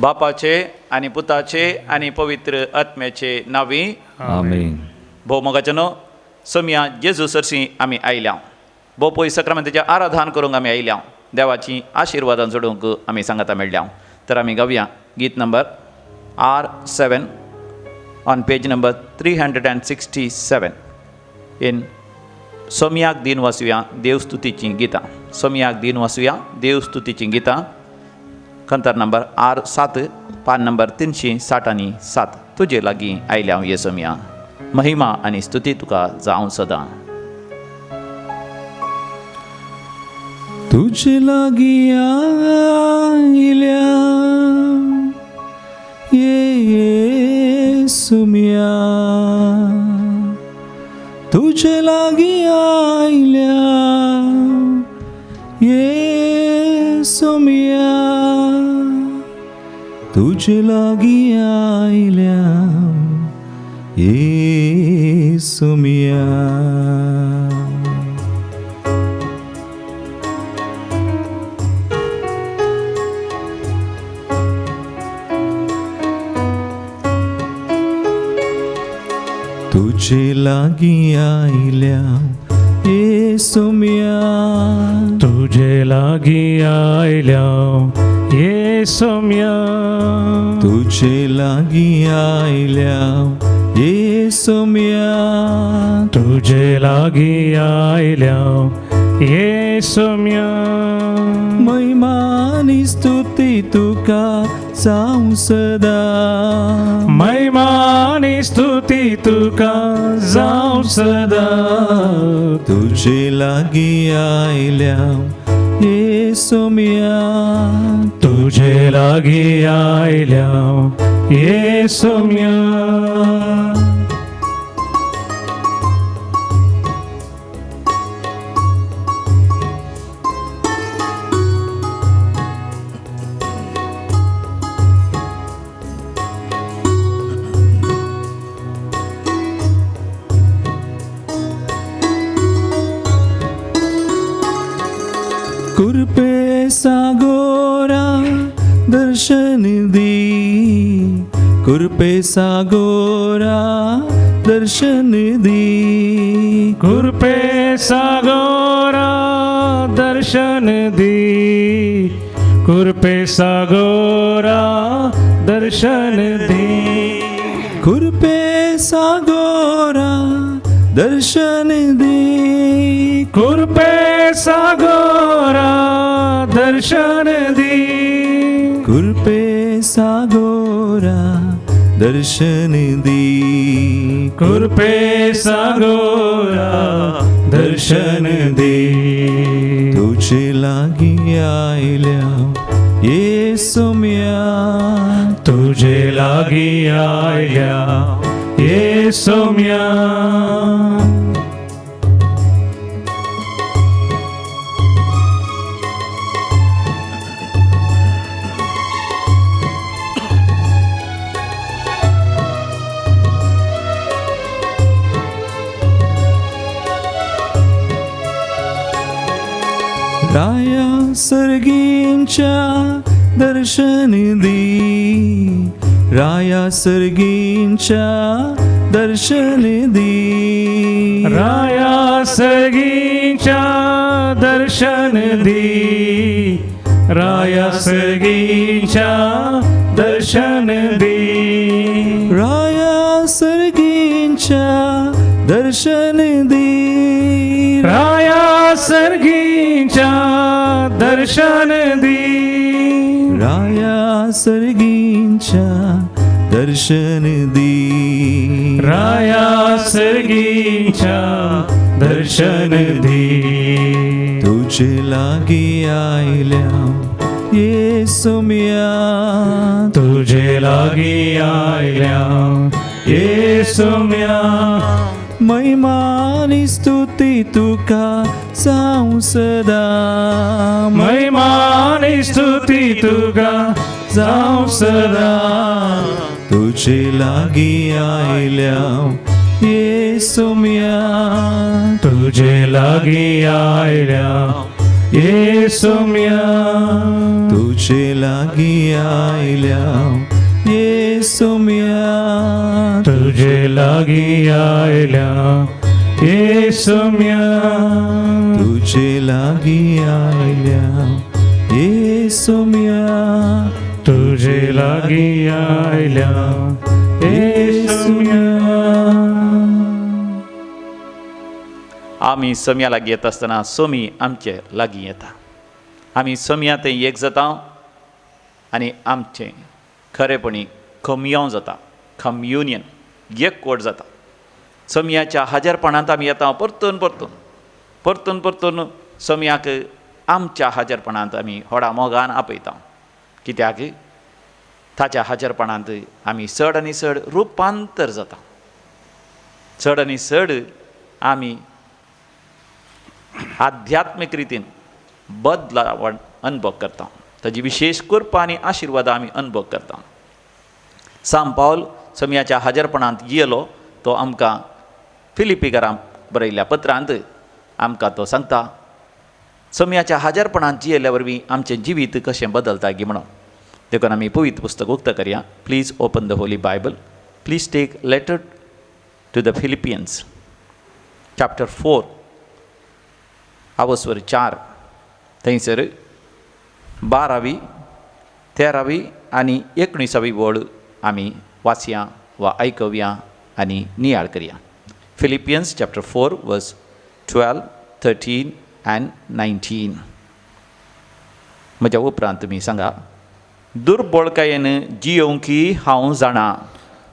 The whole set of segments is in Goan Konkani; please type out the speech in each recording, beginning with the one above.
बापाचे आनी पुताचे आनी पवित्र आत्म्याचे नांवी आमेन. भोव मोगाचेनो सोमया जेजू सरशी आमी आयल्या. भोव पय सक्रमेंताचें आराधन करूंक आमी आयल्या. देवाची आशिर्वादां जोडूंक आमी सांगाता मेळ्ळ्या. तर आमी गावया गीत number R7 on page number 367 in सोमयाक दिन वाचुया देवस्तुतीचीं गितां. सोमयाक दिन वाचुया देवस्तुतीचीं गितां, कंतर नंबर R7, पान नंबर 367. तुजे लागीं आयल्या हांव येसोमया, महिमा आनी स्तुती तुका जावं सदां. तुजे लागीं आयल्या येसुम्या, तुजे लागीं आयल्या येसुम्या, तुजे लागीं आयल्या येसुम्या. तुजे लागीं आयल्या येसुम्या, तुजे लागीं आयल्या येसुम्या, तुजे लागीं आयल्या येसुम्या, तुजे लागीं आयल्या येसुम्या. महिमा आनी स्तुती तुका जावं सदां, महिमा आनी स्तुती तुका जावं सदां. तुजे लागीं आयल्या येसुम्या, तुजे लागीं आयल्या येसुम्या. कुरपे सागोरा दर्शन दी, कुरपे सागोरा दर्शन दी, कुरपे सागोरा दर्शन दी, कुरपे सागोरा दर्शन दी, कुरपे सागोरा दर्शन दी, कुरपे सागोरा दर्शन दी, कुरपे सागोरा दर्शन दी, कुरपे सागोरा दर्शन दी. तुजे लागीं आयल्या येसुम्या, तुजे लागीं आयल्या येसुम्या. राया सर्गींच्या दर्शन दी, राया सर्गींच्या दर्शन दी, राया सर्गींच्या दर्शन दी, राया सर्गींच्या दर्शन दी, राया सर्गींच्या दर्शन दी, राया सर्गींच्या दर्शन दी, राया सर्गींच्या दर्शन दी, राया सर्गींच्या दर्शन दी. तुजे लागीं आयल्या येसुम्या, तुजे लागीं आयल्या येसुम्या. महिमा आनी स्तुती तुका जावं सदां, महिमा आनी स्तुती तुका जावं सदां. तुजे लागीं आयल्या येसुम्या, तुजे लागीं आयल्या येसुम्या तुजे लागीं आयल्या येसुम्या तुजे लागीं आयल्या येसुम्या तुजे लागीं आयल्या येसुम्या तुजे लागीं आयल्या येसुम्या. आमी सोम्या लागीं येता आसतना सोमी आमचे लागीं येता. आमी सोम्या थंय एक जाता आनी आमचें खरेपणी कमयांव जाता, कम्युनियन एकवट जाता. सोम्याच्या हाजरपणांत आमी येता परतून परतून परतून परतून सोम्याक आमच्या हाजरपणांत आमी व्हडा मोगान आपयता. कित्याक ताच्या हाजरपणांत आमी चड आनी चड रुपांतर जाता, चड आनी चड आमी आध्यात्मीक रितीन बदलावण अनुभव करता. ताजी विशेश कृपा आनी आशिर्वाद आमी अनुभव करता. सांत पावल सोम्याच्या हाजरपणांत गेलो तो आमकां फिलिपीकारांक बरयल्ल्या पत्रांत आमकां तो सांगता सोम्याच्या हाजरपणांत जियेल्ल्या वरवीं आमचें जिवीत कशें बदलता गी म्हणून. देखून आमी पवित्र पुस्तक उक्तं करया. Please open the holy Bible. Please take letter to the Philippians chapter 4 आवसवर 4 थंयसर 12वी 13वी आनी 19वी वळ आमी वाचया वा आयकवया आनी नियाळ करया. Philippians chapter 4 verse 12, 13 and 19. म्हज्या उपरांत तुमी सांगा, दुर्बळकायेन जियोवंकी हांव जाणा,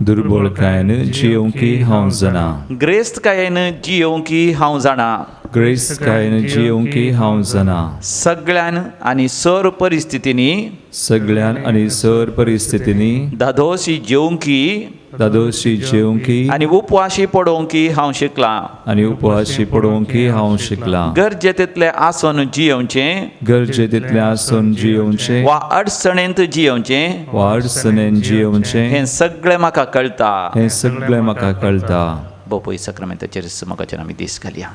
दुर्बळकायेन जियोवंकी हांव जाणा, ग्रेस्तकायेन जियोवंकी हांव जाणा, ग्रेस्तकायेन जियोवंकी हांव जाणा, सगळ्यान आनी सर परिस्थितींनी, सगळ्यान आनी सर परिस्थितींनी, धादोशी जेवंकी, धादोशी जेवंकी आनी उपवाशी पडोवंकी हांव शिकलां, आनी उपवाशी पडोवंकी हांव शिकलां, गरजे तितलें आसून जियोवचें, गरजे तितलें आसून जियोवचें वा अडचणेंत जियोवचें, वा अडचणेंत जियोवचें, हें सगळें म्हाका कळटा, हें सगळें म्हाका कळटा. बोपय सक्रामेंताचेर मोगाचेर आमी दीस घालया.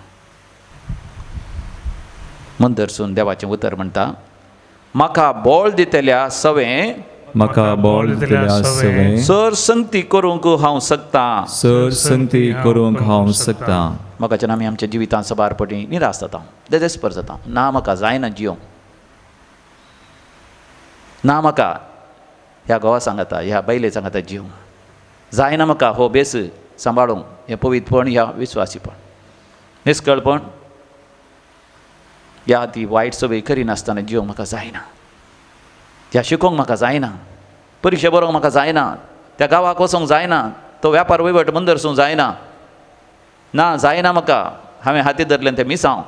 मंदरसून देवाचें उतर म्हणटा, म्हाका बोळ दितल्या सवें, म्हाका बोळ दितल्या सवें, सर संगती करूंक हांव शकता, सर संगती करूंक हांव शकता. मोगाच्यान आमी आमच्या जिवितांत सबार पटी निराश जाता, देदेस्पर जाता. ना म्हाका जायना जियोंक, ना म्हाका ह्या घोवा सांगता, ह्या बायले सांगता जियोंक जायना, म्हाका हो बेस सांबाळूंक, हें पवित्रपण, ह्या विस्वासीपण, निस्कळपण, ह्या ती वायट सवय करिनासतना जियोंक म्हाका जायना, ह्या शिकोवंक म्हाका जायना, परिक्षा बरोवंक म्हाका जायना, त्या गांवाक वचोंक जायना, तो व्यापार वयवट मंदरसूंक जायना, ना जायना म्हाका, हांवें हाती धरलें तें मिसांव,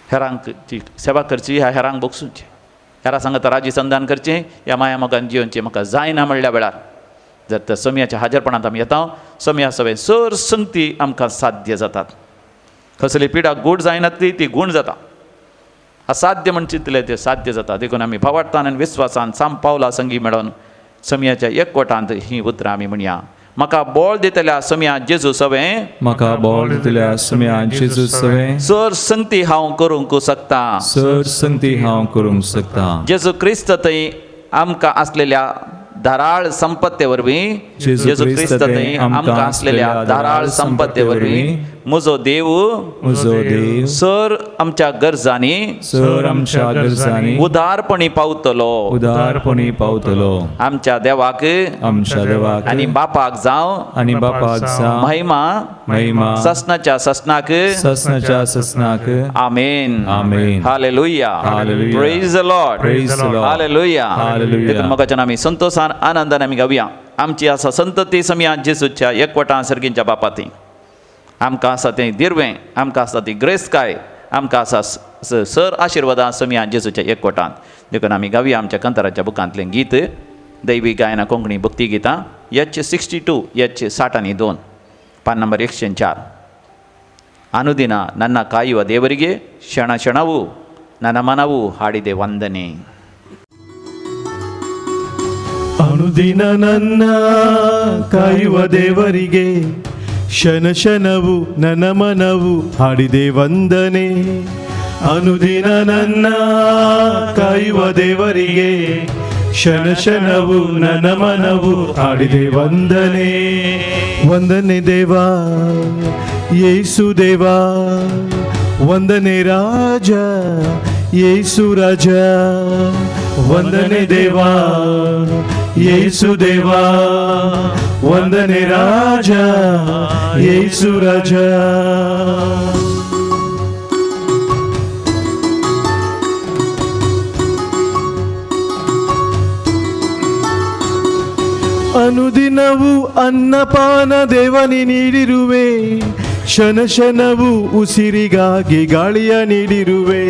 हेरांक ती सेवा करची, ह्या हेरांक भोगसुची, हेरां सांगता राजी संधान करचें, ह्या माया मोगान जियोवचें म्हाका जायना म्हणल्या वेळार जर त्या सोम्याच्या हाजरपणांत आमी येता, सोम्या सवें सर संगती आमकां साध्य जातात. कसली पिडा गूढ जायना ती गूण जाता, असाध्य म्हण चिंतलें तें साध्य जाता. देखून आमी भावार्थान आनी विस्वासान सांत पावला संगी मेळोन सोम्याच्या एकवटांत हीं उतरां आमी म्हणया. म्हाका बोळ दितल्या सोम्या जेजू सवें, म्हाका बोळ दितल्या सोम्या जेजू सवें, सर संगती हांव करूंक शकता, सर संगती हांव करूंक शकता, जेजू क्रिस्त थंय आमकां आसलेल्या धाराळ संपत्ते वरवीं, जेजू क्रिस्त थंय आमकां आसलेल्या धाराळ संपत्ते वरवीं म्हजो देव, म्हजो देव सर आमच्या गरजांनी, सर आमच्या गरजांनी उदारपणी पावतलो, उदारपणी पावतलो. आमच्या देवाक, आमच्या देवाक आनी बापाक जावं, आनी बापाक जावं महिमा, महिमा ससनाच्या ससनाक, ससनाच्या ससनाक. आमेन, आमेन. Hallelujah, hallelujah. Praise the lord, praise the lord. Hallelujah, hallelujah. देखून मोगाच्यान आमी संतोषान आनंदान आमी गावया. आमची आसा संतती समिया जेजूच्या एकवटान सर्गींच्या बापाती. आमकां आसा तें दिर्वें, आमकां आसा ती ग्रेसकाय, आमकां आसा सर आशिर्वादां समिया जेजूच्या एकवटान. देखून आमी गावया आमच्या कंताराच्या बुकांतलें गीत, दैवी गायना कोंकणी भक्ती गितां, H 62 H 62, पान नंबर 104. ಅನುದಿನ ನನ್ನ ಕಾಯುವ ದೇವರಿಗೆ ಕ್ಷಣ ಕ್ಷಣವೂ ನನ್ನ ಮನವು ಹಾಡಿದೆ ವಂದನೆ. ಅನುದಿನ ನನ್ನ ಕಾಯುವ ದೇವರಿಗೆ ಕ್ಷಣ ಕ್ಷಣವು ನನ್ನ ಮನವು ಹಾಡಿದೆ ವಂದನೆ. ಅನುದಿನ ನನ್ನ ಕಾಯುವ ದೇವರಿಗೆ ಕ್ಷಣ ಕ್ಷಣವು ನನ್ನ ಮನವು ಹಾಡಿದೆ ವಂದನೆ. ವಂದನೆ ದೇವಾ ಯೇಸು ದೇವಾ, ವಂದನೆ ರಾಜ ಯೇಸು ರಾಜ. ವಂದನೆ ದೇವಾ ಯೇಸು ದೇವಾ, ವಂದನೆ ರಾಜ ಯೇಸು ರಾಜ. ಅನುದಿನವೂ ಅನ್ನಪಾನ ದೇವನಿ ನೀಡಿರುವೆ, ಕ್ಷಣ ಕ್ಷಣವೂ ಉಸಿರಿಗಾಗಿ ಗಾಳಿಯ ನೀಡಿರುವೆ.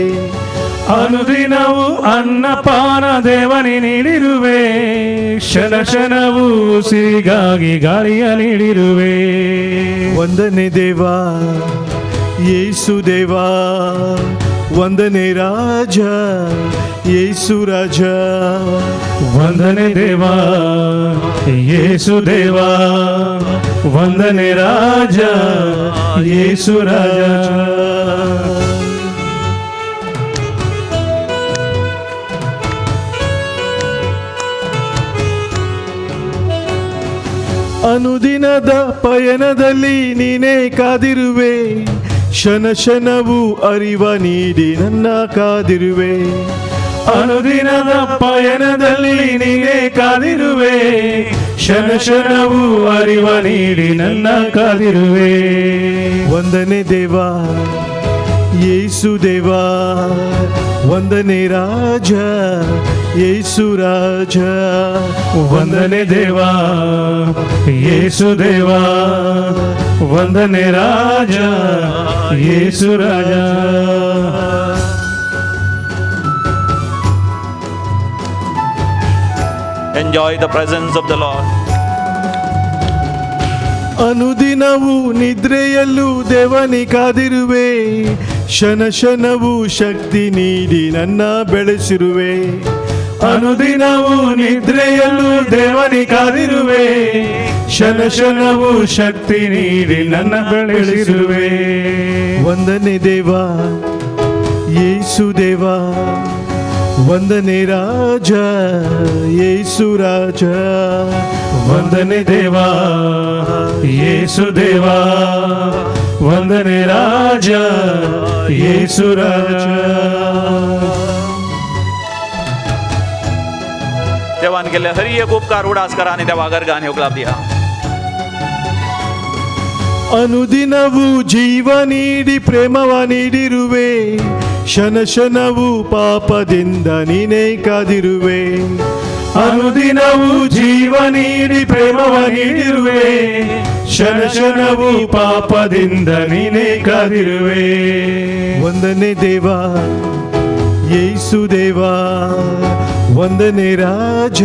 ಅನುದಿನವೂ ಅನ್ನಪಾನ ದೇವನಿ ನೀಡಿರುವೆ, ಕ್ಷಣ ಕ್ಷಣವೂ ಉಸಿರಿಗಾಗಿ ಗಾಳಿಯ ನೀಡಿರುವೆ. ವಂದನೆ ದೇವಾ ಯೇಸು ದೇವಾ, ವಂದನೆ ರಾಜ ಯೇಸು ರಾಜ. ವಂದನೆ ದೇವಾ ಯೇಸು ದೇವಾ, ವಂದನೆ ರಾಜ ಯೇಸು ರಾಜ. ಅನುದಿನದ ಪಯಣದಲ್ಲಿ ನೀನೇ ಕಾದಿರುವೆ, ಕ್ಷಣ ಕ್ಷಣವೂ ಅರಿವ ನೀಡಿ ನನ್ನ ಕಾದಿರುವೆ. ಅನುದಿನದ ಪಯಣದಲ್ಲಿ ನೀನೇ ಕಾದಿರುವೆ, ಕ್ಷಣ ಕ್ಷಣವೂ ಅರಿವ ನೀಡಿ ನನ್ನ ಕಾದಿರುವೆ. ವಂದನೆ ದೇವಾ ಯೇಸು ದೇವಾ, ವಂದನೆ ರಾಜ ಯೇಸು ರಾಜ. ವಂದನೆ ದೇವಾ ಯೇಸು ದೇವಾ, ವಂದನೆ ರಾಜ ಯೇಸು ರಾಜ. Enjoy the presence of the Lord. ಅನುದಿನವೂ ನಿದ್ರೆಯಲ್ಲೂ Deoni ಕಾದಿರುವೆ, ಕ್ಷಣ ಕ್ಷಣವೂ ಶಕ್ತಿ ನೀಡಿ ನನ್ನ ಬೆಳೆಸಿರುವೆ. ಅನುದಿನವೂ ನಿದ್ರೆಯಲ್ಲೂ ದೇವನಿ ಕಾದಿರುವೆ, ಕ್ಷಣ ಕ್ಷಣವೂ ಶಕ್ತಿ ನೀಡಿ ನನ್ನ ಬೆಳೆಸಿರುವೆ. ವಂದನೆ ದೇವಾ ಯೇಸು ದೇವಾ, ವಂದನೆ ರಾಜ ಯೇಸು ರಾಜ. ವಂದನೆ ದೇವಾ ಯೇಸು ದೇವಾ, ವಂದನೆ ರಾಜ ಯೇಸು ರಾಜ. देवान केल्ले हरी एक उपकार उडास करा आनी देवा गर्गान ह्यो दिया. ಅನುದಿನವೂ ಜೀವ ನೀಡಿ ಪ್ರೇಮವ ನೀಡಿರುವೆ, ಕ್ಷಣ ಕ್ಷಣವೂ ಪಾಪದಿಂದ ನೀನೇ ಕಾದಿರುವೆ. ಅನುದಿನವೂ ಜೀವ ನೀಡಿ ಪ್ರೇಮವ ನೀಡಿರುವೆ, ಕ್ಷಣ ಕ್ಷಣವೂ ಪಾಪದಿಂದ ನೀನೇ ಕಾದಿರುವೆ. ವಂದನೆ ದೇವಾ ಯೇಸು ದೇವಾ, ವಂದನೆ ರಾಜ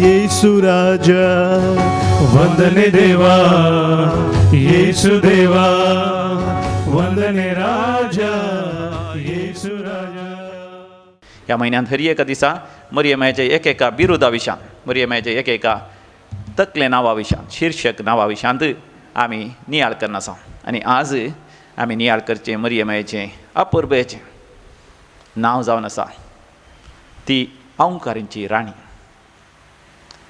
ಯೇಸು ರಾಜ. ವಂದನೆ ದೇವಾ ಯೇಸು ದೇವಾ, ವಂದನೆ ರಾಜ ಯೇಸು ರಾಜ. ह्या म्हयन्यांत हर एका दिसा मरियमायच्या एकेका बिरुदा विशयांत, मरियमायच्या एकेका तकले नांवा विशयांत, शिर्शक नांवा विशयांत आमी नियाळ करना आसा. आनी आज आमी नियाळ करचें मरियमायचें अपुरबेचें नांव जावन आसा ती औंकारींची राणी.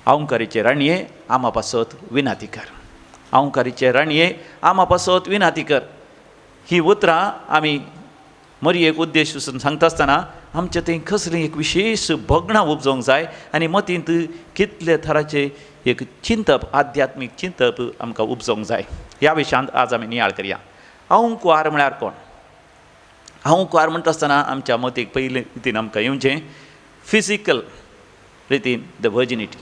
औंकारीचे राणये आमा पासत विनाती कर, औंकारीचे राणये आमा पासत विनाती कर. ही उतरां आमी मरियेक उद्देश सांगता आसतना आमचे थंय कसलें एक विशेश भगणां उपजोवंक जाय आनी मतींत कितले थराचें एक चिंतप, आध्यात्मीक चिंतप आमकां उपजोवंक जाय. ह्या विशयांत आज आमी नियाळ करया. औंकार म्हळ्यार कोण? औंकार म्हणटा आसतना आमच्या मतीक पयले रितीन आमकां येवचें फिजिकल रितीन the virginity.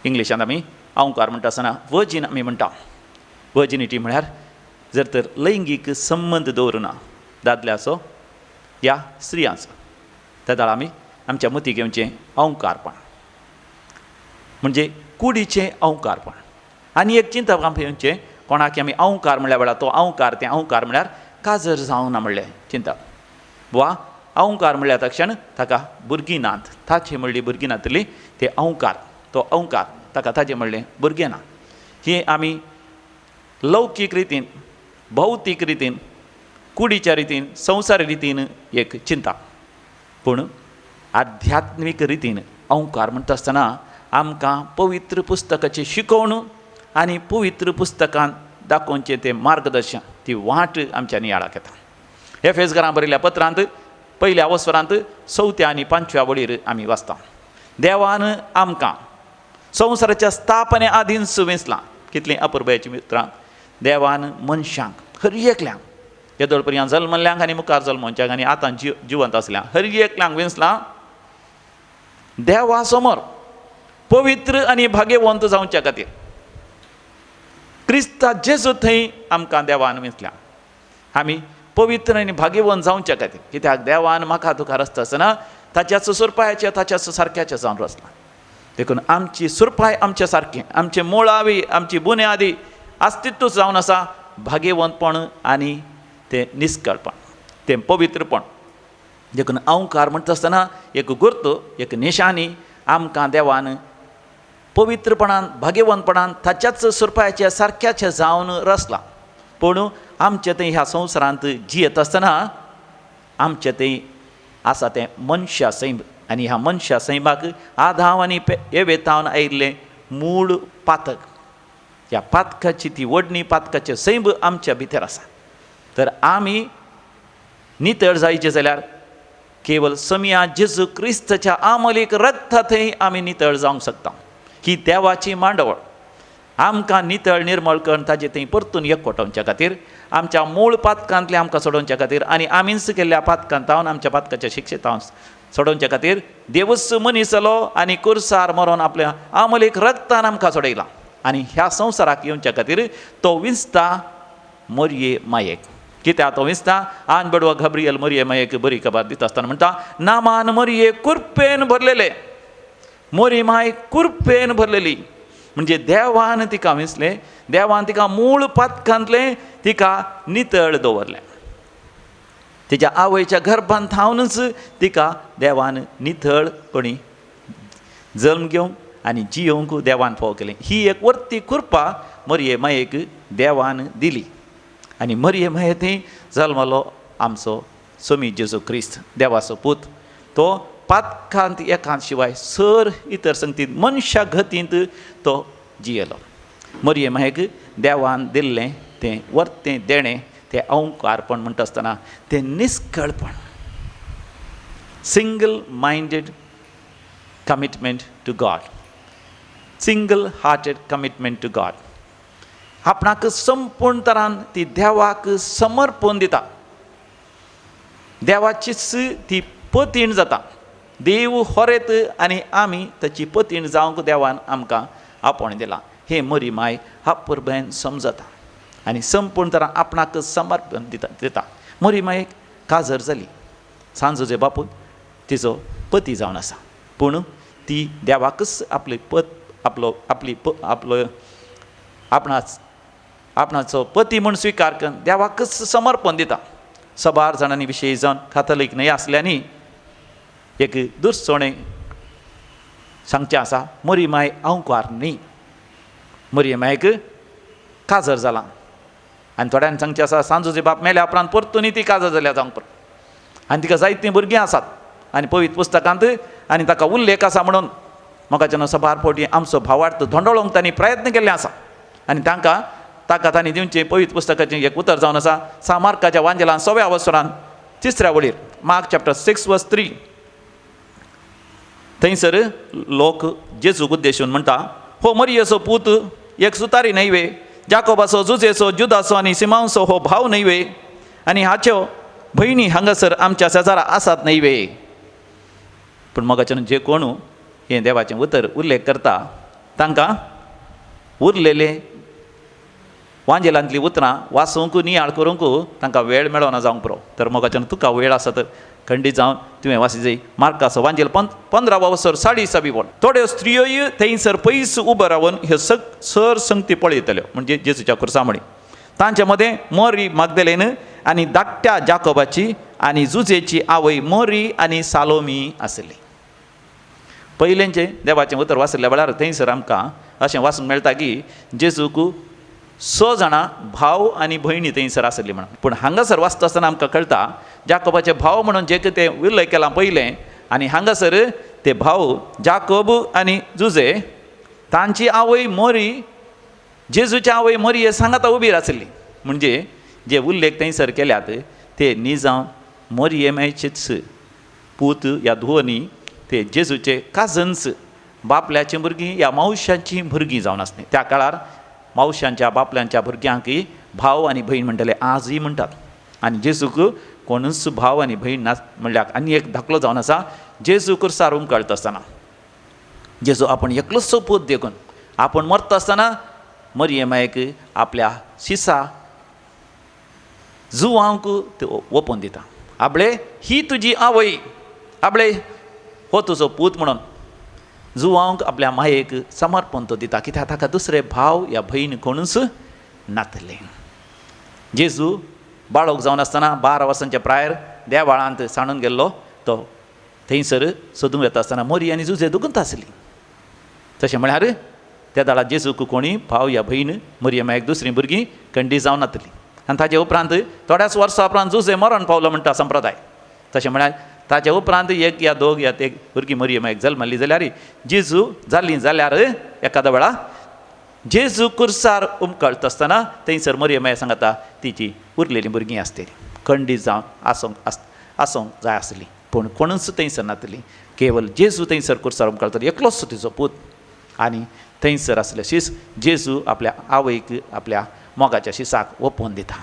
इंग्लिशांत आमी औंकार म्हणटा आसतना वर्जीन आमी म्हणटा. वर्जिनिटी म्हळ्यार जर तर लैंगीक संबंद दवरुना दादल्याचो या स्त्रियांचो, तेदाळ आमी आमच्या मतीक येवचें औंकारपण म्हणजे कुडीचें औंकारपण. आनी एक चिंतप आमकां येवचें कोणाक आमी औंकार म्हणल्या वेळार तो औंकार, तें औंकार म्हळ्यार काजर जावना म्हणलें चिंतप, वा औंकार म्हणल्या तक्षण ताका भुरगीं नात, ताचें म्हणली भुरगीं नातली ते औंकार, तो औंकार ताका ताचें म्हणलें भुरगें ना. ही आमी लौकीक रितीन, भौतीक रितीन, कुडीच्या रितीन, संवसारी रितीन एक चिंता. पूण आध्यात्मीक रितीन अंकार म्हणटा आसतना आमकां पवित्र पुस्तकाची शिकवण आनी पवित्र पुस्तकान दाखोवचें तें मार्गदर्शन, ती वाट आमच्या नियाळाक येता. एफेसघरां बरयल्ल्या पत्रांत पयल्या वसरांत चवथ्या आनी पांचव्या वळीर आमी वाचता, देवान आमकां संवसाराच्या स्थापने आदींच वेंचलां. कितलीं अपुरबायेचीं मित्रां, देवान मनशांक हर एकल्यांक, येदोळ पर्यंत जल्मल्ल्यांक आनी मुखार जल्मोवच्यांक आनी आतां जिवंत आसल्यांक हर एकल्यांक वेंचलां देवा समोर पवित्र आनी भाग्यवंत जावच्या खातीर. क्रिस्ता जेजू थंय आमकां देवान वेंचल्या आमी पवित्र आनी भाग्यवंत जावच्या खातीर. कित्याक देवान म्हाका तुका रस्ता आसतना ताच्याच सुरपायाचे ताच्याच सारक्याचे जावन रचला. देखून आमची सुरपाय आमच्या सारकें, आमचे मुळावी, आमची बुन्यादी अस्तित्व जावन आसा भाग्यवंतपण आनी तें निस्कळपण, तें पवित्रपण. देखून अंकार म्हणटा आसतना एक गुर्त, एक निशानी आमकां देवान पवित्रपणान भाग्यवंतपणान ताच्याच सुरपायाचे सारक्याचे जावन रचला. पूण आमचें थंय ह्या संवसारांत जियेत आसतना आमचें थंय आसा तें मनशा सैम, आनी ह्या मनशा सैमाक आदाव आनी एवेतावन आयिल्लें मूळ पातक, ह्या पातकाची ती वडणी, पातकाचें सैम आमच्या भितर आसा. तर आमी नितळ जायचें जाल्यार केवल समिया जेजू क्रिस्ताच्या आमलीक रक्ता थंय आमी नितळ जावंक शकता. ही देवाची मांडवळ आमकां नितळ निर्मळ करून ताजे थंय परतून एकवटोवच्या खातीर, आमच्या मूळ पातकांतलें आमकां सोडोवच्या खातीर आनी आमीच केल्ल्या पातकांत तावन आमच्या पातकाच्या शिक्षेतावन सोडोवच्या खातीर देवूच मनीस जालो आनी कुर्सार मरोन आपल्या आमलीक रक्तान आमकां सोडयला. आनी ह्या संवसाराक येवच्या खातीर तो विंचता मोरये मायेक. कित्याक तो विंचता? आन बडवा घाब्रियल मोरये मायेक बरी खबर दिता आसतना म्हणटा, नामान मोरये कुरपेन भरलेले. मोरी माय कुरपेन भरलेली म्हणजे देवान तिका विंचलें, देवान तिका मूळ पातकांतलें तिका नितळ दवरलें. तिच्या आवयच्या गर्भान थावनच तिका देवान नितळ कोणी जल्म घेवंक आनी जियोवंक देवान फावो केलें. ही एक वर्ती कृपा मरये मायेक देवान दिली आनी मरये माये थंय जल्मलो आमचो स्वामी जेजू क्रिस्त देवाचो पूत. तो पातकांत एकांत शिवाय सर इतर संगतीत मनशा गतींत तो जियेलो. मरये मायेक देवान दिल्लें तें वर्तें देणें, तें अंकारपण म्हणटा आसतना तें निस्कळपण, single minded commitment to God, single hearted commitment to God. आपणाक संपूर्ण तरान ती देवाक समर्पण दिता, देवाचीच ती पतीण जाता. देव होरेत आनी आमी ताची पतीण जावंक देवान आमकां आपोवणें दिलां. हें मरी माय अपुरबायेन समजता आनी संपूर्ण तरान आपणाक समर्पण दिता. मरी मायेक काजर जाली, सांजोजे बापूत तिचो पती जावन आसा, पूण ती देवाकच आपली पत आपलो आपली आपलो आपणाच आपणाचो पती म्हूण स्विकार करून देवाकच समर्पण दिता. सबार जाणांनी विशय जावन काथोलीक न्हय आसल्यांनी एक दुसचोणें सांगचें आसा, मरी माय अंकार न्ही, मरी मायक काजर जालां. आनी थोड्यांनी सांगचें आसा, सांजोचे बाप मेल्या उपरांत परतूनय ती काजर जाल्या जावंक परत, आनी तिका जायतीं भुरगीं आसात आनी पवित्र पुस्तकांत आनी ताका उल्लेख आसा म्हणून म्हाका जेन्ना सबार फावटी आमचो भावार्थ धोंडळोवंक तांणी प्रयत्न केल्ले आसा. आनी तांकां ताका तांणी दिवचें पवित्र पुस्तकाचें एक उतर जावन आसा, सा मार्काच्या वांजेलान सव्या वसरान तिसऱ्या वळीर, मार्क चॅप्टर 6 वर्स 3, थंयसर लोक जेजूक उद्देशून म्हणटा, हो मरियेचो पूत एक सुतारी न्हय वे, जाकोबाचो, जुजेचो, जुदाचो आनी सिमांवचो हो भाव न्हय वे, आनी हाच्यो भयणी हांगासर आमच्या शेजारा आसात न्हय वे. पूण मोगाच्यान जे कोण हें देवाचें उतर उल्लेख करता तांकां उरलेले वांजेलांतलीं उतरां वाचूंक नियाळ करूंक तांकां वेळ मेळना जावंक पुरो. तर मोगाच्यान तुका वेळ आसा तर खंडीत जावन तुवें वाची मार्काचो वांजेल 15 वसर 6.5 वळ. थोड्यो स्त्रियोय थंयसर पयस उबो रावन ह्यो सर संगती पळयतल्यो, म्हणजे जेजूच्या खुर्सा म्हणी. तांचे मदें मोरी मागदेलेन आनी धाकट्या जाकोबाची आनी जुजेची आवय मोरी आनी सालोमी आसली. पयलेंचें देवाचें उतर वाचिल्ल्या वेळार थंयसर आमकां अशें वाचूंक मेळटा की जेजूक 6 जाणां भाव आनी भयणी थंयसर आसली म्हणून. पूण हांगासर वाचता आसतना आमकां कळटा जाकोबाचे भाव म्हणून जे कितें उल्लेख केलां पयलें आनी हांगासर ते भाव जाकोब आनी जुजे तांची आवय मोरी, जेजूची आवय मोरी हे सांगाता उबी आसली. म्हणजे जे उल्लेख थंयसर केल्यात ते निजांव मोरयेमायचेच पूत या धुवनी, ते जेजूचे काजन्स, बापल्याची भुरगीं या मावशांची भुरगीं जावन आसली. त्या काळार मावशांच्या बापल्यांच्या भुरग्यांकय भाव आनी भयण म्हणटले, आजूय म्हणटात. आनी जेजूक कोणूच भाव आनी भयण ना म्हणल्यार आनी एक धाकलो जावन आसा. जेजू कुर्सार उमकळटा आसतना जेजू आपण एकलोच पूत देखून आपण मरता आसतना मरियमायक आपल्या शिसा जुवांक ते ओपून दिता, आपले ही तुजी आवय, आपले हो तुजो पूत म्हणून जुवांक आपल्या मायेक समर्पण तो दिता, कित्याक ताका दुसरे भाव या भयण कोणूच नातले. जेजू बाळक जावन आसतना 12 वर्सांच्या प्रायर देवाळांत सांडून गेल्लो, तो थंयसर सोदूंक येता आसतना मोरी आनी जुजे दुखून आसली. तशें म्हळ्यार त्या दाळा जेजूक कोणी भाव या भयण मरियमायक दुसरीं भुरगीं कंडी जावन नातली. आनी ताजे उपरांत थोड्याच वर्सां उपरांत जुजे मरण पावलो म्हणटा संप्रदाय. तशें म्हळ्यार ताजे उपरांत एक या दोग या एक भुरगीं मरियमायक जल्मल्ली जाल्यार जेजू जाल्ली जाल्यार एकाद्या वेळा जेजू कुर्सार उमकळटा आसतना थंयसर मरियमाय सांगता तिची उरलेलीं भुरगीं आसतलीं, खंडीत जावन आसूंक जाय आसली, पूण कोणूच थंयसर नातली. केवल जेजू थंयसर कुर्सार उमकळटा, एकलोच तिचो पूत. आनी थंयसर आसले शीस जेजू आपल्या आवयक आपल्या मोगाच्या शिसाक ओपून दिता.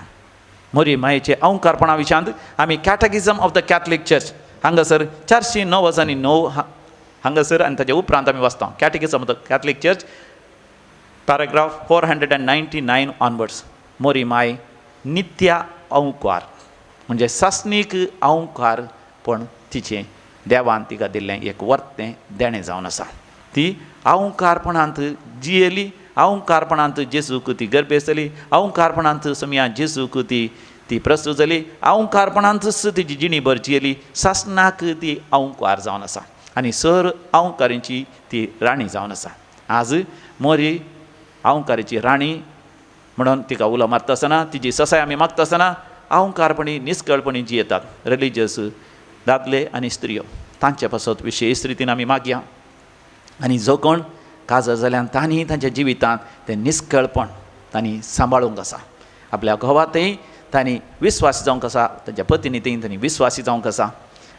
मोरी मायेचे अंकारपणा विशांत आमी catechism of the Catholic church हांगासर 409 हांगासर आनी ताच्या उपरांत आमी वाचता catechism of the Catholic church paragraph 499 onwards. मोरी माय नित्या अंकार म्हणजे सासणीक अंकार, पण तिचें देवान तिका दिल्लें एक वर्तें देणें जावन आसा. ती अंकारपणांत जियेली, अंकारपणांत जेजूक ती गर्भेस्त जाली, अंकारपणांत समया जेजूक ती ती प्रस्तूत जाली, अंकारपणांतच तिजी जिणी भर जियेली, सासणाक ती अंकार जावन आसा आनी सर अंकारांची ती राणी जावन आसा. आज मोरी अंकाराची राणी म्हणून तिका उलो मारता आसतना, तिजी ससाय आमी मागता आसतना अंकारपणी निस्कळपणी जियेतात रिलिजियस दादले आनी स्त्रियो. तांचे पासत विशेश रितीन आमी मागया आनी जो कोण काजार जाल्यान तांणी तांच्या जिवितांत तें निस्कळपण तांणी सांबाळूंक आसा. आपल्या घोवातय तांणी विस्वासी जावंक आसा, तांच्या पतीनी थंय तांणी विस्वासी जावंक आसा.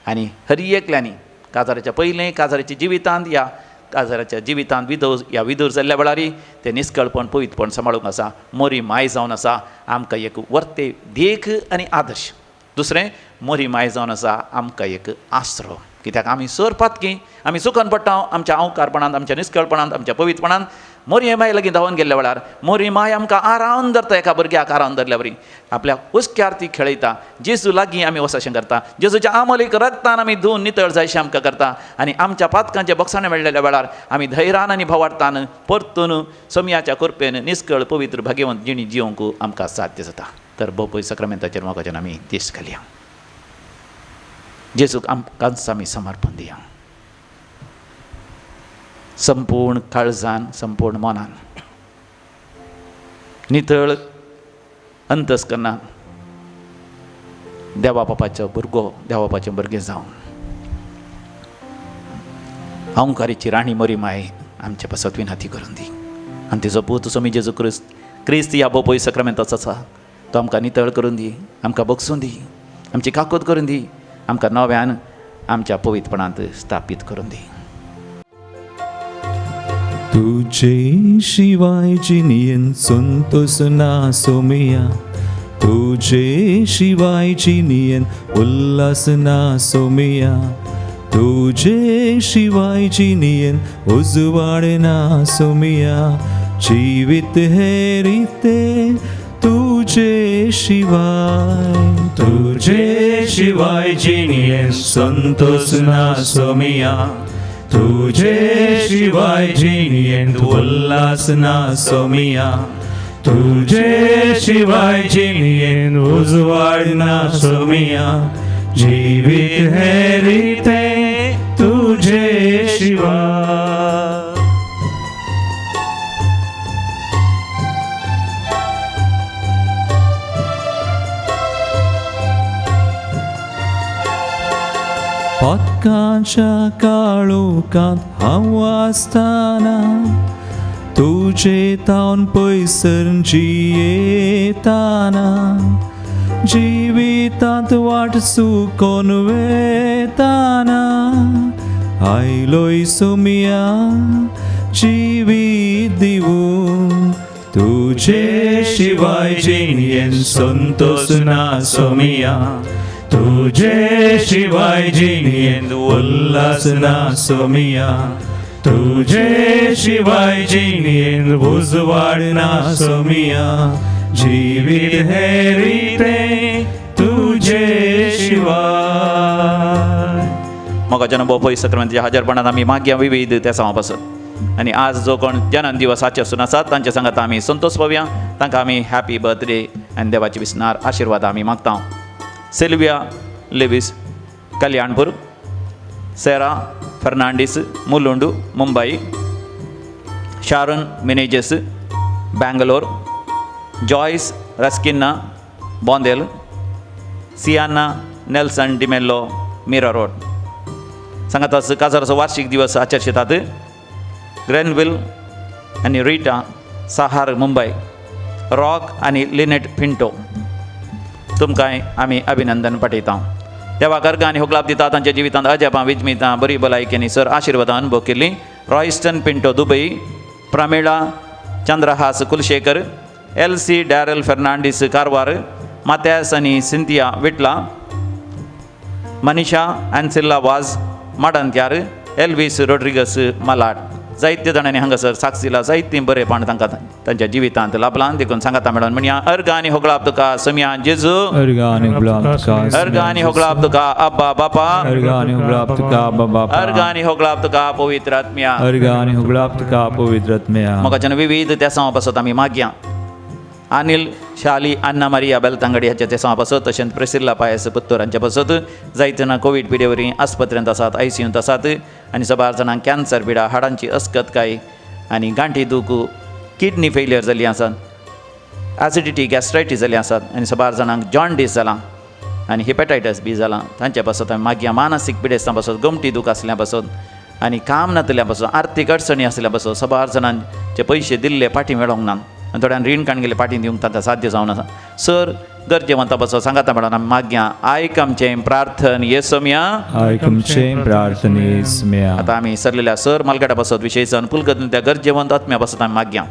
आनी हर एकल्यांनी काजाराच्या पयलें काजाराच्या जिवितांत या काजाराच्या जिवितांत विधव या विधूर जाल्ल्या वेळार तें निस्कळपण पवित्रपण सांबाळूंक आसा. मोरी माय जावन आसा आमकां एक वर्ते देख आनी आदर्श. दुसरें मोरी माय जावन आसा आमकां एक आसरो, कित्याक आमी सर पातकी, आमी चुकन पडटा आमच्या अंकारपणांत, आमच्या निस्कळपणांत, आमच्या पवित्रपणांत. मोरी माय लागीं धांवन गेल्ल्या वेळार मोरी माय आमकां आरावन धरता, एका भुरग्याक आरावन धरल्या वरी आपल्या हुस्क्यार ती खेळयता. जेजू लागीं आमी वचशें करता, जेजूच्या आमोलीक रगतान आमी धुवन नितळ जायशें आमकां करता. आनी आमच्या पातकांचे बक्षाणे मेळ्ळेल्या वेळार आमी धैर्यान आनी भावार्थान परतून समयाच्या कृपेन निस्कळ पवित्र भाग्यवंत जिणी जिवंक आमकां साध्य जाता. तर बोपय सक्रमेंताचेर मोगाच्यान आमी दीस घालया, जेजूक आमकांच आमी समर्पण दिया संपूर्ण काळजान, संपूर्ण मनान, नितळ अंतस्करणान देवा बापाचो भुरगो, देवा बापाचें भुरगें जावन अंकारीची राणी मोरी माय आमचे पासत विनंती करून दी. आनी तिचो पूत स्वामी जेजू क्रिस्त क्रिस्त ह्या बोपय सक्रमेंताचो आसा, तो आमकां नितळ करून दी, आमकां बगसून दी, आमची काकूत करून दी, आमकां नव्यान आमच्या पवित्रपणांत स्थापीत करून दी. तुझे शिवाय जिनियन संतोष ना सोमिया, तुझे शिवाय जिनियन उल्हास ना सोमिया, तुझे शिवाय जिनियन उजवाड ना सोमिया, जीवित है रीते तुझे शिवाय, तुझे शिवाय जिनियन संतोष ना सोमिया, तुझे शिवाय जिनियन उल्हास ना सोमिया, तुझे शिवाय जिनियन उजवाड ना सोमिया, जीवित है रीते तुझे शिवाय। पदकांच्या काळोखांत हांव आसतना तुजे तावन पयसर जियेताना जिवितांत वाट चुकोन वेताना आयलोय सोमिया जिवीत दिवूं तुजे शिवाय जिणेंत संतोष ना सोमिया तुजे शिवाय जिणेंत उल्हास ना सोमिया तुजे शिवाय जिणेंत उजवाड ना सोमिया जिवीत हें रितें तुजे शिवाय. मोगाच्यान भोव सक्रांतीच्या हजारपणात आमी मागया विविध त्या सामा पासत आनी आज जो कोण जनन दिवस आचे आसून आसात तांच्या सांगात आमी संतोष पावया. तांकां आमी हॅपी बर्थडे आनी देवाची विसनार आशिर्वाद आमी मागता. Sylvia Lewis Kalyanpur, Sarah Fernandes Mulund Mumbai, Sharon Menezes Bangalore, Joyce Rasquinha Bondel, Siana Nelson D'Mello Mira road. सांगात काजाराचो वार्षिक दिवस आचरितात ग्रेनविल आनी रिटा साहार मुंबय, रॉक आनी लिनेट पिंटो. तुमकांय आमी अभिनंदन पाठयता. देवा गर्ग आनी होगलाप दिता तांच्या जिवितांत अजापां विजमितां बरी भलायकी आनी सर आशिर्वादां अनुभव केल्ली Royston Pinto Dubai, Pramila Chandrahas Kulshekar, L C Daryl Fernandes Karwar, Mathias आनी सिंथिया विटला, मनीषा आन्सिल्ला वाज माडंत्यार, एल्वीस रोड्रिगस मलाड. जायते जाणांनी हांगासर साक्ष दिला, जायतीं बरेपण तांकां तांच्या जिवितांत लाभलां. देखून सांगाता मेळोन म्हणया अर्गा आनी होगळाप तुका समिया जेजू, अर्गा आनी होगळाप तुका, अर्गा आनी होगळाप तुका अब्बा बापा, अर्गा आनी होगळाप तुका अब्बा बापा, अर्गा आनी होगळाप तुका पवित्र आत्म्या, अर्गा आनी होगळाप तुका पवित्र आत्म्या. मोगाच्यान विविध त्या सामा पासत आमी मागया. अनिल शाली अन्ना मारिया बेलतांगडी हाच्या ते सामा पासत, तशेंच प्रेसिल्ला पायस पुत्तूर हांच्या पासत जायते जाणां कोवीड पिडेवरी आस्पत्रेंत आसात, आयसीयूंत आसात आनी सबार जाणांक कॅन्सर पिडा, हाडांची अस्कतकाय आनी गांठी दूख, किडनी फेलियर जाल्ली आसात, एसिडिटी गॅस्ट्रायटीस जाल्ली आसात आनी सबार जाणांक जॉन्डीस जालां आनी हिपॅटायटस बी जालां. तांच्या पासत आमी मागया. मानसीक पिडेस्तां पासत, गोमटी दूख आसल्या पासत आनी काम नातल्या पासत, आर्थीक अडचणी आसल्या पासत सबार जाणांचे पयशे दिल्ले फाटीं मेळोंक ना आनी थोड्यान रीण काडून गेले फाटीं दिवंक तांकां साध्य जावन आसा. सर गरजेवंता पासत सांगाता म्हणून आमी मागया. आयक आमचें प्रार्थन येसम्या, आयक आमचें प्रार्थन येसम्या. आतां आमी सरलेल्या सर मालगाडा पासत विशेश जावन पुलगतल्या गरजेवंत आत्म्या पासत आमी मागया.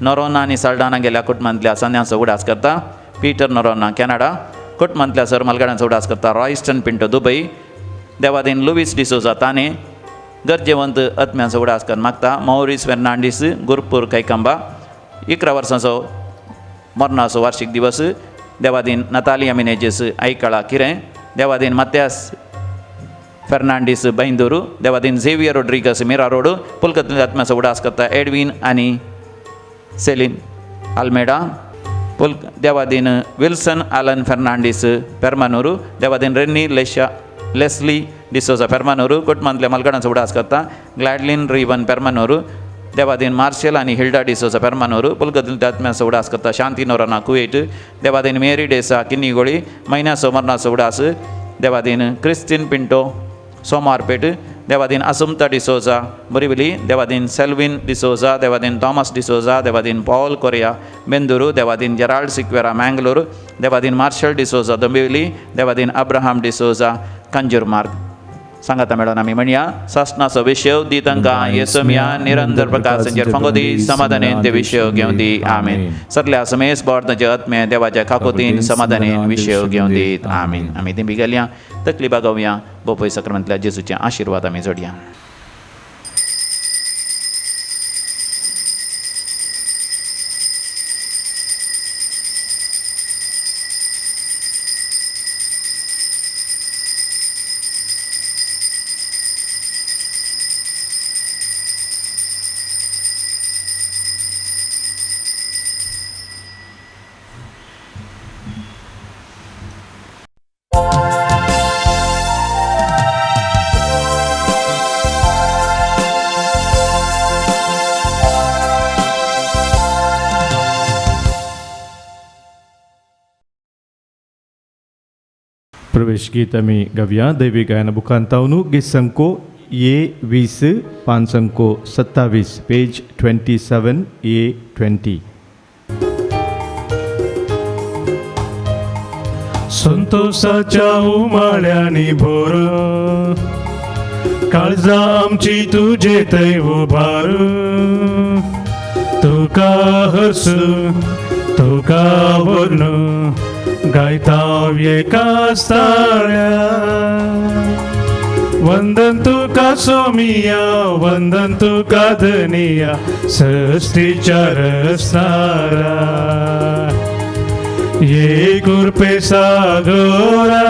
नरोना आनी साल्डाना गेल्या कुटुंबांतल्या संद्यांचो उडास करता पीटर नरोना कॅनडा, कुटुंबांतल्या सर मालगाडांचो उडास करता रॉयस्टन पिंटो दुबई, देवादीन लुवीस डिसोजा ताने, गरजेवंत आत्म्यांचो उडास करून मागता मॉरिस फेर्नांडीस गुरपूर कैकंबा, 11 वर्सांचो मरणाचो वार्षिक दिवस, देवादीन नतालिया मिनेजेस ऐकळा किरें, देवादीन मात्यास फेर्नांडीस बैंदूर, देवादीन झेवियर रोड्रिगस मिरा रोड, पुलकतल्या आत्म्याचो उडास करता एडवीन आनी सेलीन आल्मेडा, पुल देवादीन विल्सन आलन फेर्नांडीस पेरमानूर, देवादीन रेन्नी लेशा लेस्ली डिसोजा पेरमानूर, कुटुंबांतल्या मालगडांचो उडास करता ग्लॅडलीन रिवन पेरमानूर, देवादीन मार्शल आनी हिल्डा डिसोजा पेरमानूर, पुलगतल्या आत्म्याचो उडास करता शांती नोराना कुवेट, देवादीन मेरी डेसा किन्नीगोळी, मैनासो मरणाचो उडास, देवादीन क्रिस्तीन पिंटो सोमारपेट, देवादीन असुमता डिसोजा बोरिवली, देवादीन सेल्विन डिसोजा, देवादीन थॉमस डिसोजा, देवादीन पॉल कोरिया बेंदुरू, देवादीन जेराल्ड सिक्वेरा मँगलोर, देवादीन मार्शल डिसोजा दोंबिवली, देवादीन अब्राहम डिसोजा कंजूरमार्ग. सांगाता मेळोन आमी म्हणया सासनाचो विशय दी तांकां येसम्या निरंतर प्रकाश फांगो दी समाधानेन ते विशय घेवन दी. आमीन. सगल्या समेस बोर तांचे आत्मे देवाच्या काकोतीन समाधानेन विशय घेवन दीत. आमीन. आमी ती बिगलया तकली बागोवया बोपय सक्रांतल्या जेजूचे आशिर्वाद आमी जोडया. प्रवेश गीत आमी गावया दैवी गायन बुकान तावनू गीत संको ए 20 5 अंको 27 पेज 27 ए 20। संतोषाच्या उमाळ्यांनी भोर काळजा आमची तुजे थंय उबार तुका हसू तुका वर्ण गायता एका साळ्या वंदन तुका सोमिया वंदन तुका धनिया सृष्टीच्या रसनारा ये कृपे सागरा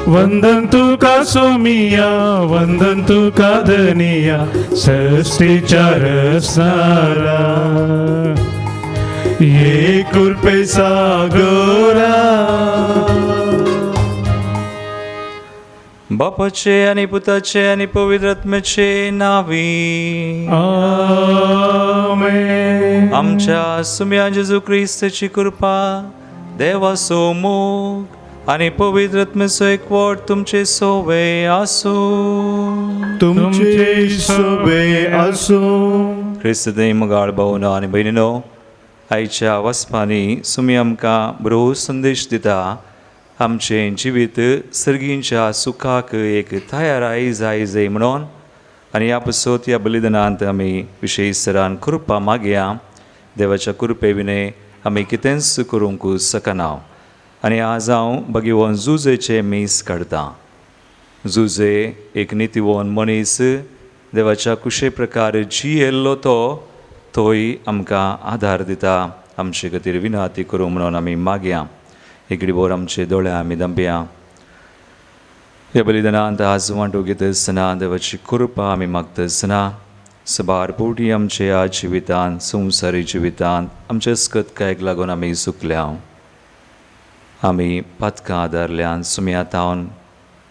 वंदन तुका सोमिया वंदन तुका धनिया सृष्टीच्या रसनारा ये कृपे सागरा। बापाचे आनी पुताचे आनी पवित्र आत्म्याचे नावी आमेन। आमच्या सुम्या जेजू क्रिस्ताची कृपा देवाचो मोग आनी पवित्र आत्म्याचो एकवट तुमचे सोवे आसूं। तुमचे सोवे आसूं। क्रिस्त मोगाळ भावनो आनी भयणीनो, आयच्या वचपांनी सुमी आमकां बरो संदेश दिता। आमचें जिवीत सर्गींच्या सुखाक एक तयाराय जाय जाय म्हणून आनी ह्या पासत ह्या बलिदानांत आमी विशेश तरान कृपा मागया। देवाच्या कृपे विणे आमी कितेंच करूंक शकना। आनी आज हांव भगवान जुजेचें मीस काडटा। जुजे एक नितीवन मनीस देवाच्या कुशे प्रकार जियेल्लो तो तोय आमकां आदार दिता। आमचे खातीर विनंती करूं म्हणून आमी मागया। एकडे बोर आमचे दोळे आमी दंपया। ह्या बलिदानांत आज वांटो घेता आसतना देवाची कृपा आमी मागता आसतना सबार पोटी आमच्या ह्या जिवितांत संवसारी जिवितांत आमच्या अस्कतकायक लागून आमी चुकल्या। आमी पातकां आदारल्यान सुम्या तावन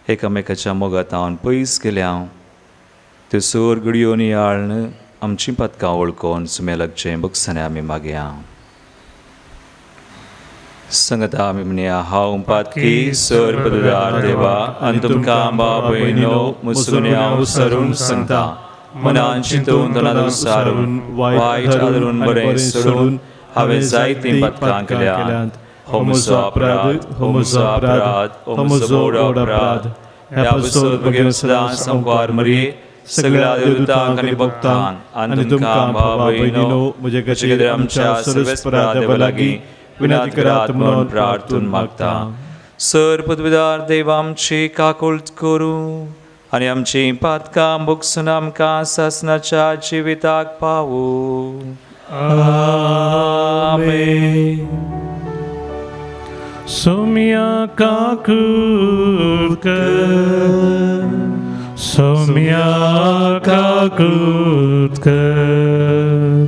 एकामेकाच्या मोगातावन पयस गेल्या। त्यो सोर घडयो नियाळ्न आमचीं पातकां वळखून सुम्या लागचें बगसणें आमी मागया। संगता आमी म्हणया, हांव पातकी सर पददार देवा आनी तुमकां बाप भयणीनो मुसुन्याव सरून सांगता मनान चिंतून तनांत सारून वायट आदरून बरें सोडून हांवें जायतीं पातकां केल्यांत। हो म्हजो अपराध, हो म्हजो अपराध, हो म्हजो व्हड अपराध। ह्या पासत भगेवन सदां संवकार मरये सगळ्या देवदूतांक आनी भक्तांक आनी तुमकां भाव भयणीनो म्हजे खातीर आमच्या सर्वेस्परा देवा लागीं विनंती करात म्हणून प्रार्थून मागता। सर पदवीदार देव आमची काकुळट करूं आनी आमची पातकां भोगसून आमकां सासणाच्या जिविताक पावूं। आमेन। सोमिया काकुळट कर, सोमिया काकुळट कर,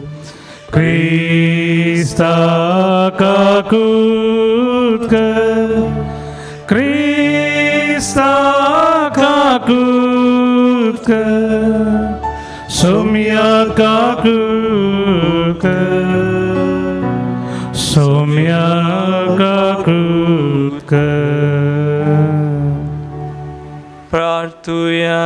क्रिस्ता काकुळट कर, क्रिस्ता काकुळट कर, सोमिया काकुळट कर, सोमिया काकुळट कर। प्रार्थुया।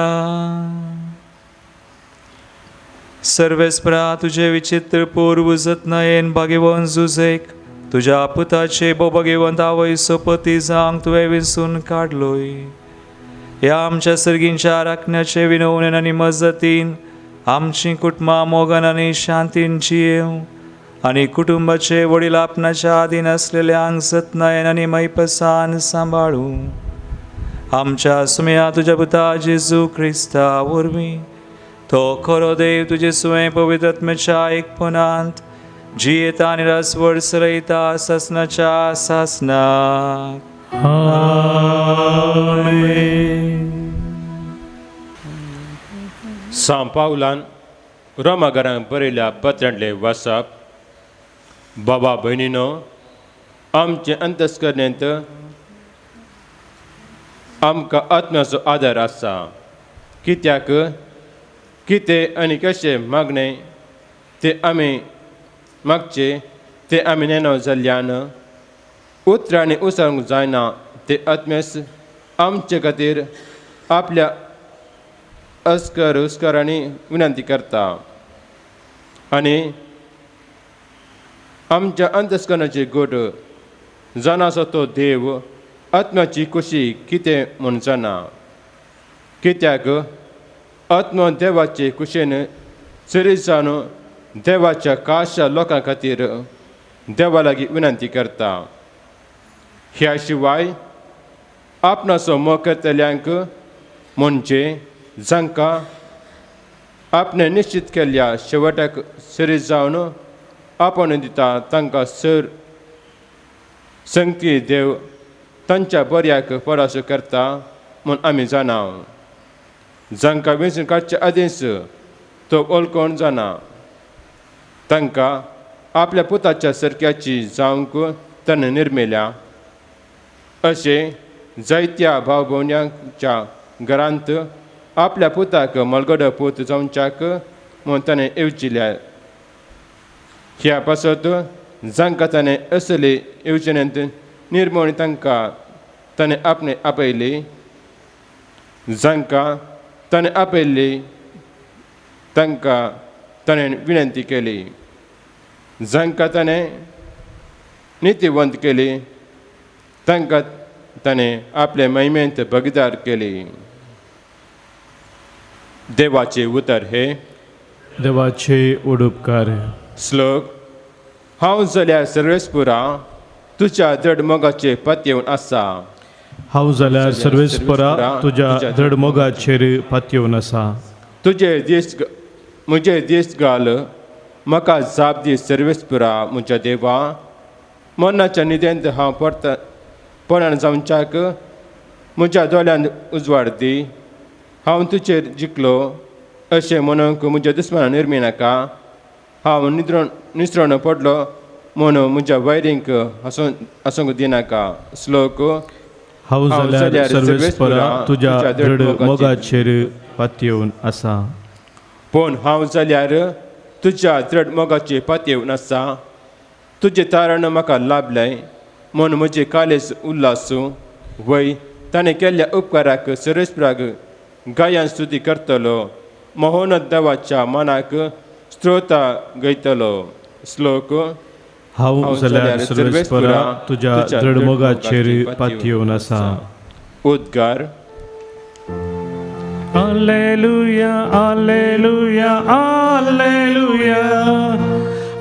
सर्वेस्परा तुझे विचित्र पूर्व जतनायेन भाग्यवंत जुजेक तुज्या पुताचे भोगेवंत आवय सोपती जावंक तुवें विसून काडलोय। ह्या आमच्या सर्गींच्या राखण्याचे विनवणेन आनी मजतीन आमचीं कुटुंबां मोगान आनी शांतीन जियेवं आनी कुटुंबाचे वडील आपणाच्या आदीन आसलेल्यांक जतनायेन आनी मैपसान सांबाळूं। आमच्या सुम्या तुज्या पुता जेजू क्रिस्ता वरवीं तो खरो देव तुजे सुवें पवित्र आत्म्याच्या एकपणांत जियेता आनी रासवड सरयता सासनाच्या सासनाक। आमेन। सांव पावलान रोमाघरांक बरयल्या पत्रांतलें वाचप। बाबा भयणीनो, आमचे अंतस्करणेंत आमकां आत्म्याचो आदार आसा। कित्याक कितें आनी कशें मागणें तें आमी मागचें तें आमी नेणो जाल्ल्यान उतरांनी उसारूंक जायना ते आत्म्यास आमचे खातीर आपल्या अस्कर हुस्करांनी विनंती करता आनी आमच्या अंतस्करणाची गोट जाणा आसा तो देव आत्म्याची खुशी कितें म्हूण जाणा कित्याक आत्मा देवाचे कुशेन सरी जावन देवाच्या खाशा लोकां खातीर देवा लागीं विनंती करता. ह्या शिवाय आपणाचो मोग करतल्यांक म्हणजे जांकां आपणें निश्चित केल्ल्या शेवटाक सरी जावन आपोवन दिता तांकां सर संगती देव तांच्या बऱ्याक परासो करता म्हूण आमी जाणा. जांकां वेंचून काडचे आदींच तो वळखून जाणा तांकां आपल्या पुताच्या सारक्याची जावंक ताणें निर्मिल्या. अशें जायत्या भाव भोवण्यांच्या घरांत आपल्या पुताक मलगडो पूत जावच्याक म्हूण ताणें येवजिल्या. ह्या पासत जांकां ताणें असले येवजणेंत निर्मणी तांकां ताणें आपणें आपयली जांकां ताणें आपयल्ली तांकां ताणें विनंती केली जांकां ताणें नितीवंत केली तांकां ताणें आपले महिमेंत भागीदार केली. देवाचे उतर हे देवाचे उडुपकार. श्लोक. हांव जाल्यार सर्वेस्पुरा तुज्या दृढ मोगाचेर पातयेवन आसा. हांव जाल्यार सर्वेस्परा तुज्या दृढ मोगाचेर पातयेवन आसा. तुजे दीस म्हजे दीस घाल म्हाका जाप दी सर्वेस्पुरा म्हज्या देवा. मरणाच्या निदेंत हांव परत पणान जावच्याक म्हज्या दोळ्यांत उजवाड दी. हांव तुजेर जिखलो अशें म्हणूंक म्हज्या दुस्मानाक निर्मी नाका. हांव निद्रण निसरण पडलो म्हणून म्हज्या वैरींक हांसूंक दिनाका. श्लोक. हांव जाल्यार सर्वेस्परा तुज्या दृढ मोगाचेर पातयेवन आसा. पूण हांव जाल्यार तुज्या दृढ मोगाचेर पातयेवन आसा. तुजें तारण म्हाका लाभलें म्हूण म्हजें कालेज उल्लासूं वय. ताणें केल्ल्या उपकाराक सर्वेस्पराक गायान स्तुती करतलो. महोनत देवाच्या मनाक स्त्रोता गयतलो. श्लोक. हांव जाल्यार सर्वेस्परा तुज्या दृढ मोगाचेर पातयेवन आसा. उद्गार. Alleluia, alleluia, alleluia,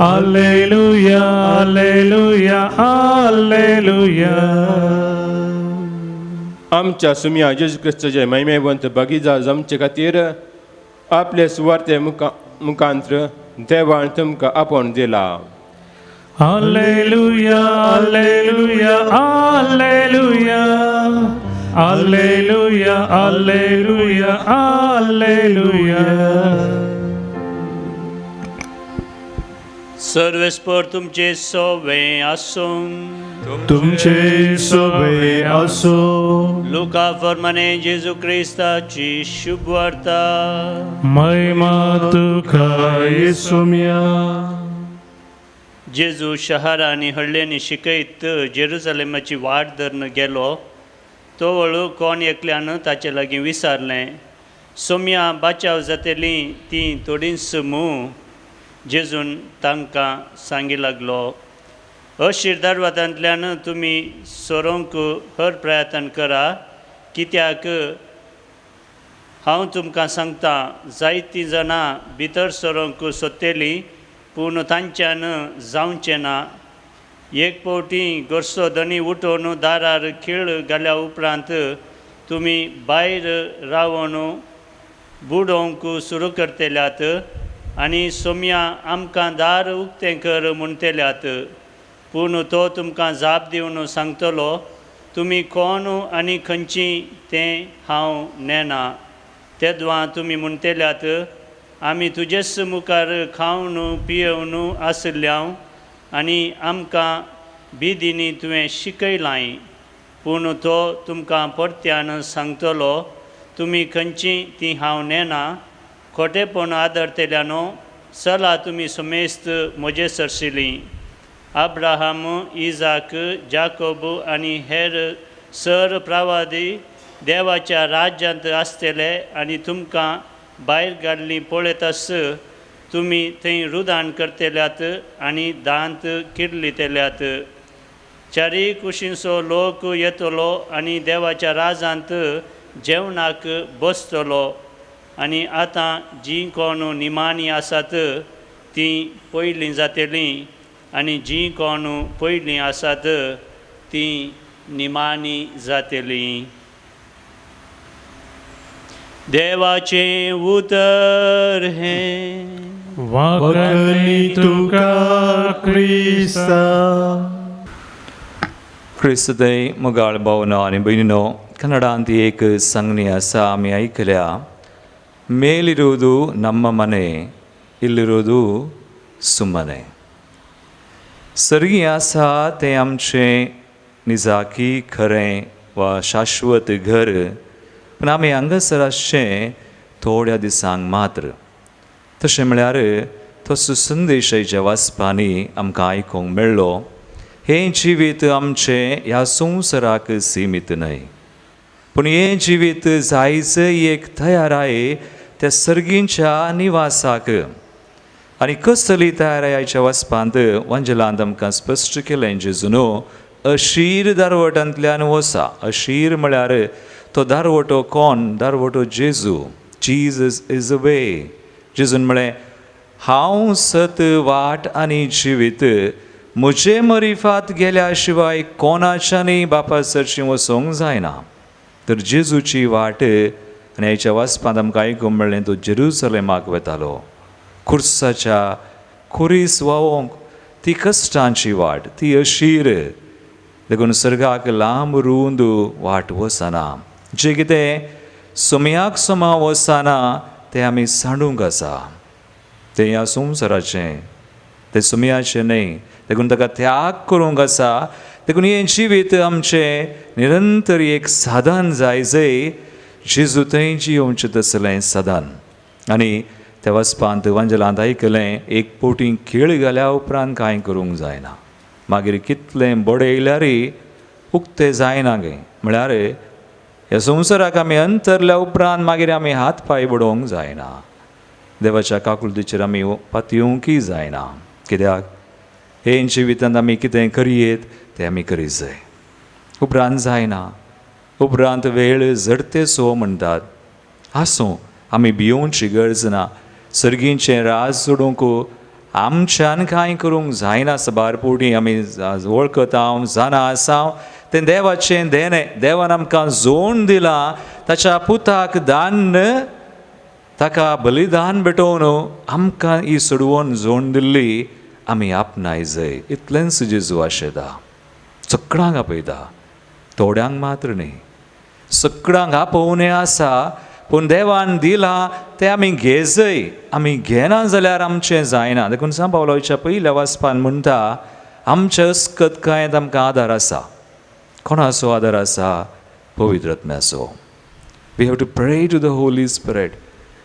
alleluia, alleluia, alleluia. आमच्या सुम्या जेजू क्रिस्ताचे महिमेवंत बगीचा जमचे खातीर आपले सुवार्ते मुखांत्र देवान तुमकां आपोवन दिला. Alleluia, alleluia, alleluia, alleluia, alleluia, alleluia. सर्वेस्पर तुमचे सोवे आसूं. तुमचे सोवे आसूं. लुका फर्माने जेजू क्रिस्ताची शुभवार्ता. महिमा तुका येसुम्या. जेजू शहरां आनी हळ्ळ्यांनी शिकयत जेरुजलेमाची वाट धरून गेलो. तो वळू कोण एकल्यान ताचे लागीं विचारलें, सोम्या बाचाव जातली ती थोडींच मू. जेजून तांकां सांगी लागलो, अशीर दरवाजांतल्यान तुमी सोरोंक हर प्रयत्न करा, कित्याक हांव तुमकां सांगता जायतीं जाणां भितर सरोंक सोदतलीं पूण तांच्यान जावचें ना. एक फावटी घरचो धनी उठोवन दारार खिळ घाल्या उपरांत तुमी भायर रावन बुडोवंक सुरू करतल्यात आनी सोम्या आमकां दार उक्तें कर म्हणटल्यात. पूण तो तुमकां जाप दिवन सांगतलो, तुमी कोण आनी खंयची तें हांव नेणा. तेदवां तुमी म्हणटल्यात, आमी तुजेच मुखार खावन पियेवन आशिल्ल्याव आनी आमकां बिदींनी तुवें शिकयलांय. पूण तो तुमकां परत्यान सांगतलो, तुमी खंयची ती हांव नेणा. खोटेपण आदरतल्यानो चला तुमी समेस्त म्हजे सरशिलीं. अब्राहम, इजाक, जाकोब आनी हेर सर प्रावादी देवाच्या राज्यांत आसतले आनी तुमकां भायर घाल्लीं पळयतास तुमी थंय रुदान करतल्यात आनी दांत किर्लितल्यात. चारीय कुशींचो लोक येतलो आनी देवाच्या राजांत जेवणाक बसतलो. आनी आतां जीं कोण निमाणी आसात तीं पयलीं जातलीं आनी जीं कोण पयलीं आसात तीं निमाणी जातलीं. देवाचें उतर हें. वाकणी तुका क्रिस्ता. क्रिस्तय मोगाळ भावनो आनी भयणीनो, कन्नडांत एक सांगणी आसा, आमी आयकल्या, ಮೇಲಿರುವುದು ನಮ್ಮ ಮನೆ, ಇಲ್ಲಿರುವುದು सुमने. सर्गी आसा तें आमचें निजाकी खरें वा शाश्वत घर, पूण आमी हांगासर आसचें थोड्या दिसांक मात्र. तशें म्हळ्यार तसो संदेश आयच्या वाचपांनी आमकां आयकूंक मेळ्ळो. हें जिवीत आमचें ह्या संवसाराक सिमीत न्हय, पूण हें जिवीत जायजय एक तयाराय त्या सर्गींच्या निवासाक. आनी कसली तयाराय आयच्या वाचपांत वंजलांत आमकां स्पश्ट केलें जेजून, अशीर दारवटांतल्यान वसा. अशीर म्हळ्यार तो दारवटो कोण? दारवटो जेजू. Jesus is a way. जेजून म्हळें, हांव सत, वाट आनी जिवीत, म्हजे मरिफात गेल्या शिवाय कोणाच्यानूय बापा सरशीं वचोंक जायना. तर जेजूची वाट आनी आयच्या वाचपांत आमकां आयकूंक मेळ्ळें, तो जेरुजलेमाक वेतालो खुर्साच्या खुरीस व्हांवोंक. ती कश्टांची वाट, ती अशीर. देखून सर्गाक लांब रूंद वाट वचना. जें कितें सोम्याक सोमा वचना तें आमी सांडूंक आसा. तें ह्या संवसाराचें, तें सोम्याचें न्हय. देखून ताका त्याग करूंक आसा. देखून हें जिवीत आमचें निरंतर एक साधन जाय जंय जेजू थंय जियोवचें तसलें साधन. आनी त्या वचपांत वांजलांत आयकलें, एक पोटी खेळ घाल्या उपरांत कांय करूंक जायना, मागीर कितलें बडयल्यारय उक्तें जायना गे. म्हळ्यार ह्या संवसाराक आमी अंतरल्या उपरांत मागीर आमी हात पांय बडोवंक जायना, देवाच्या काकुळतीचेर आमी पातयेवंकय जायना. कित्याक हे जिवितांत आमी कितें करयेत तें आमी करीत जाय, उपरांत जायना. उपरांत वेळ झडते सो म्हणटात. आसूं, आमी भियोवची गरज ना. सर्गींचें राज सोडूंक आमच्यान कांय करूंक जायना. साबार पवटी आमी वळखता, जाणा आसा तें देवाचें देणें. देवान आमकां जोड दिलां, ताच्या पुताक दान, ताका बलिदान भेटोवन आमकां ही सोडवण जोड दिल्ली आमी आपणाय जाय. इतलेंच जेजू आशेता, सगळ्यांक आपयता, थोड्यांक मात्र न्ही. सगळ्यांक आपोवणें आसा, पूण देवान दिलां तें आमी घेजय. आमी घेना जाल्यार आमचें जायना. देखून सांत पावलाच्या पयल्या वाचपान म्हणटा, आमच्या अस्कत कांयत आमकां आदार आसा. कोणाचो आदार आसा? पवित्र आत्म्याचो. We have to pray to the Holy Spirit.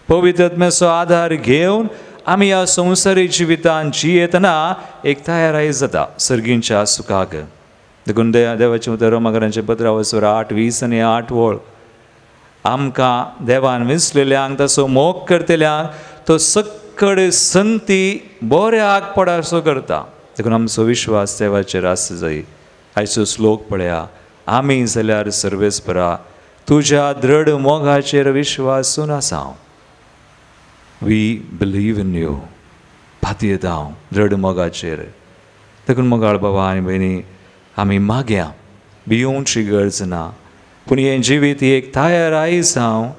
पवित्र आत्म्याचो आदार घेवन आमी ह्या संवसारी जिवितान जियेतना एक तयाराय जाता सर्गींच्या सुखाक. देखून देवाचें उतर रोमाकरांचें पत्र वसर 8:20 आनी 8 वळ, आमकां देवान विसलेल्यांक, तसो मोग करतल्यांक तो सक्कड संती बऱ्याक पडासो करता. देखून आमचो विश्वास देवाचेर आस जाय. आयचो श्लोक पळया, आमी जाल्यार सर्वेस्परा तुज्या दृढ मोगाचेर विश्वासून आसा. We believe in you. पातयेता हांव दृढ मोगाचेर. देखून मोगाळ बाबा आनी भयणी, आमी मागया, भियोवची गरज ना. पूण हें जिवीत एक तयाराय जावं,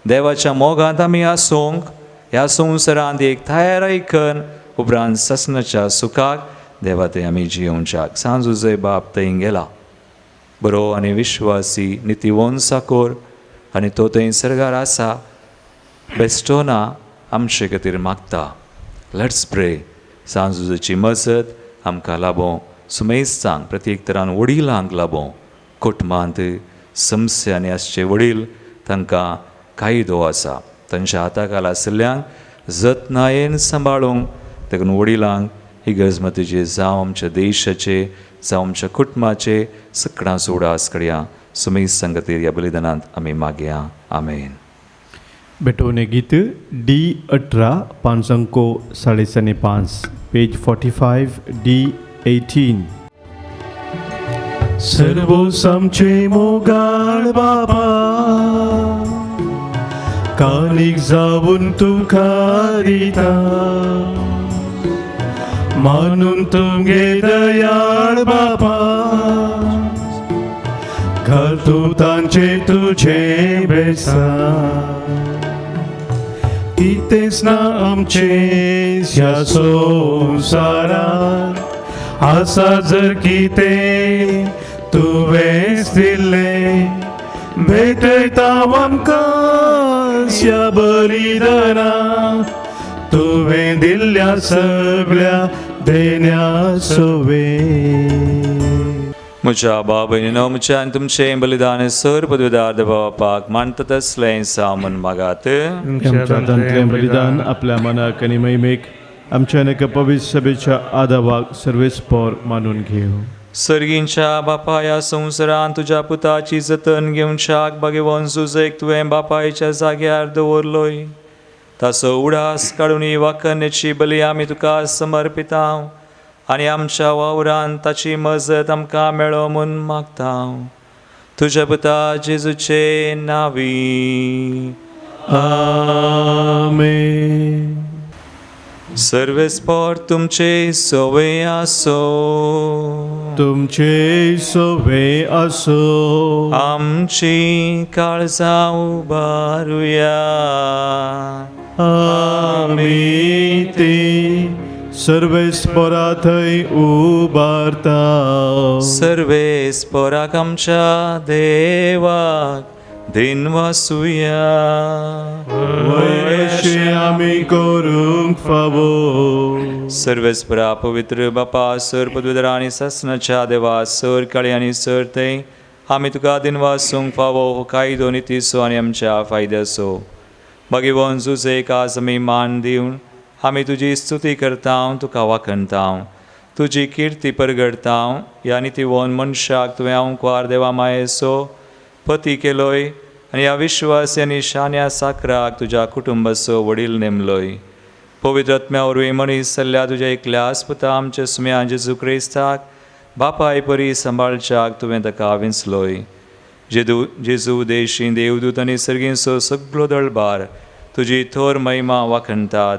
देवाच्या मोगांत आमी आसूंक, ह्या संवसारांत एक तयाराय करून उपरांत ससनाच्या सुखाक देवा थंय आमी जियोवच्याक. सांजू बाप थंय गेला, बरो आनी विश्वासी नितीवंत साकोर, आनी तो थंय सर्गार आसा, बेस्टोना आमचे खातीर मागता. Let's pray. सांजुची मजत आमकां लाबों, सुमेस्तांक प्रत्येक तरान वडिलांक लाबों, कुटुंबांत समस्यांनी आसचे वडील तांकां कायदो आसा, तांच्या हाता खाला आशिल्ल्यांक जतनायेन सांबाळूंक. देखून वडिलांक इगर्जमतीचे, जावं आमच्या देशाचे, जावं आमच्या कुटुंबाचे, सगळ्यांचो उडास करया. सुमी संगतीर ह्या बलिदानांत आमी मागया. आमेन. भेटवणे गीत डी 18 5 5.75 पेज 45 डी 18. सर्वोसमचे मोगाळ बाबा कालीक जावन तुका दिता मानून तुमगे दयाळ बाबा घाल तूं तांचे तुजे बेसा कितेंच ना आमचें ह्या संवसारांत आसा जर कितें तुवेंच दिल्लें भेटयता आमकां ह्या बलिदानाक तुवें दिल्ल्या सगळ्या देण्या सवें. म्हज्या भाव भयणीनो, म्हज्या आनी तुमचें बलिदान सर पदवीदार देवा बापाक मानता तसलें सामन मागात. आमच्या हातांतलें बलिदान आपल्या मनाक आनी महिमेक आमच्या एका पवित्र सभेच्या आदावाक सर्वेस्पोर मानून घेवं. सर्गींच्या बापा, ह्या संवसारांत तुज्या पुताची जतन घेवच्याक भाग्यवंत जुजेक तुवें बापायच्या जाग्यार दवरलोय. ताचो उडास काडून ही वाकन्याची बली आमी तुका समर्पिता आनी आमच्या वावरान ताची मजत आमकां मेळो म्हूण मागता. तुज्या पुता जेजूचे नांवी आमेन. सर्वेस्पोर तुमचे सोवे आसो. तुमचे सोवे आसो. आमची काळजां उबारुया. आमी ती सर्वेस्पोरा थंय उबारता. सर्वेस्पोराक आमच्या देवाक दिनवासुया. वयशे आमी करूंक फावो. सर्वेस्परा पवित्र बापा, सर पदवीधर आनी सासणाच्या देवा, सर काळी आनी सर थंय आमी तुका दिनवासूंक फावो हो कायदो नितीचो आनी आमच्या फायद्याचो. भाग्यवंत जुजेक आज आमी मान दिवन आमी तुजी स्तुती करता, तुका वाखणता, तुजी किर्ती परगडता. ह्या नितीवन मनशाक तुवें अंकवार देवा मायेचो पती केलोय आनी ह्या विश्वास आनी शान्या साकराक तुज्या कुटुंबाचो वडील नेमलोय. पवित्र आत्म्या वरवीं मनीस जाल्ल्या तुज्या एकल्याच पुता आमच्या सुम्या जेजू क्रिस्ताक बापाय परी सांबाळच्याक तुवें ताका विंचलोय. जेजू देशी देवदूत आनी सर्गींचो सगळो दळबार तुजी थोर महिमा वाखणतात.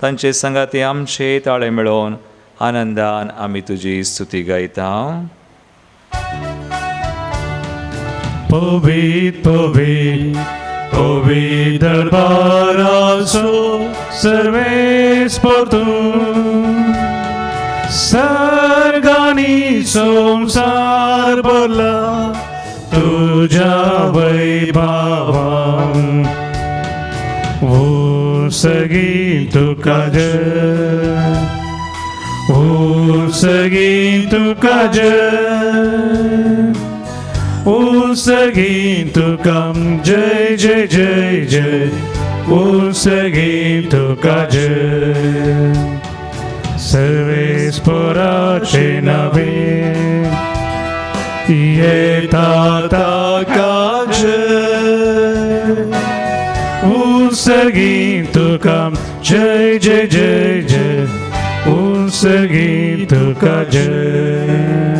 तांचे सांगाती आमचे ताळे मेळोवन आनंदान आमी तुजी स्तुती गायता. पवित्र पवित्र पवित्र दरबाराचो सर्वेस्पोर तूं सर्गांनी संवसार भरला तुज्या वैभवान. उसगी तुका जय, उसगी तुका जय, उसगी तुका जय जय जय जय, उसगी तुका जय. सर्वेस्पोराचे नावे येता ताका जय, उसगी तुका जय जय जय जय, उसगी तुका जय.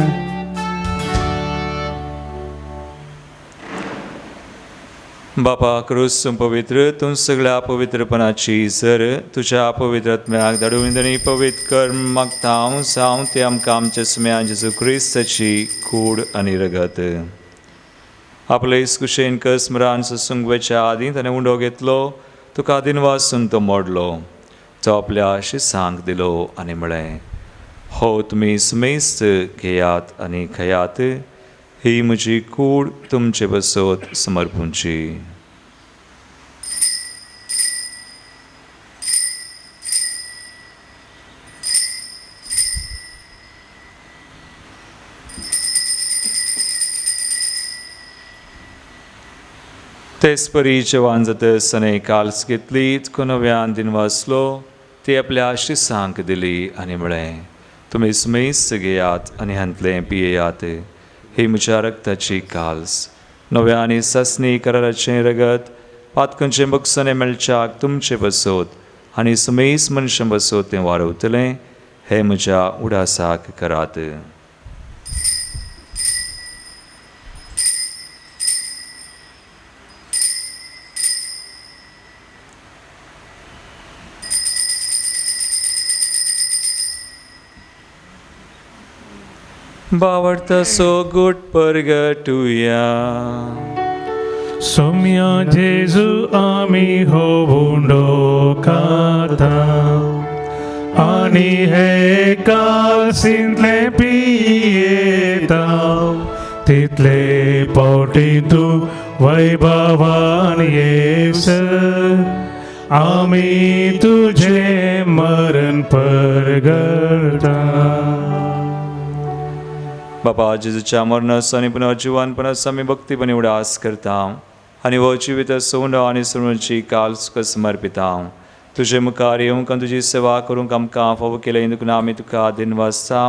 बापा क्रूस पवित्र तूं सगळ्या पवित्रपणाची सर तुज्या पवित्र आत्म्याक धाडून आनी पवित्र कर मागता हांव जावं ते आमकां आमच्या सुम्या जेजू क्रिस्ताची कूड आनी रगत. आपले कुशेन कसमरान ससुंगवेच्या आदीं ताणें उंडो घेतलो, तुका दिनवासून तो मोडलो, तो आपल्या शिसांक दिलो आनी म्हळें, हो तुमी सुमेस्त घेयात आनी खयात, ही म्हजी कूड तुमचे बसत समर्पूंची. तेच परी जेवण जातच ताणें काल्स घेतली, तुका नव्यान दिनवासलो, ती आपल्या शिसांक दिली आनी म्हळें, तुमी सुमेस्त घेयात आनी हांतलें पियेयात, ही म्हज्या रक्ताची काल्स नव्या आनी सासणी कराराचें रगत पातकांचें बक्षणें मेळच्याक तुमचें बसोत आनी सुमेस मनशां बसोत तें वारवतलें हें म्हज्या उडासाक करात. बावडता सो गुट परगटुया. सोम्या जेजू आमी हो उंडो खाता आनी हे कालसींतले पियेता तितले पावटी तूं वैभवान येसर आमी तुजें मरण परगटा. बापा जेजूच्या मरणाचो आनी पुनर्जिवानपणाचो आमी भक्तीपणी उडास करता आनी हो जिवीत सोंडो आनी सोडची काल तुका समर्पिता. तुजे मुखार येवंक आनी तुजी सेवा करूंक आमकां फावो केलें देखून आमी तुका दिनवासता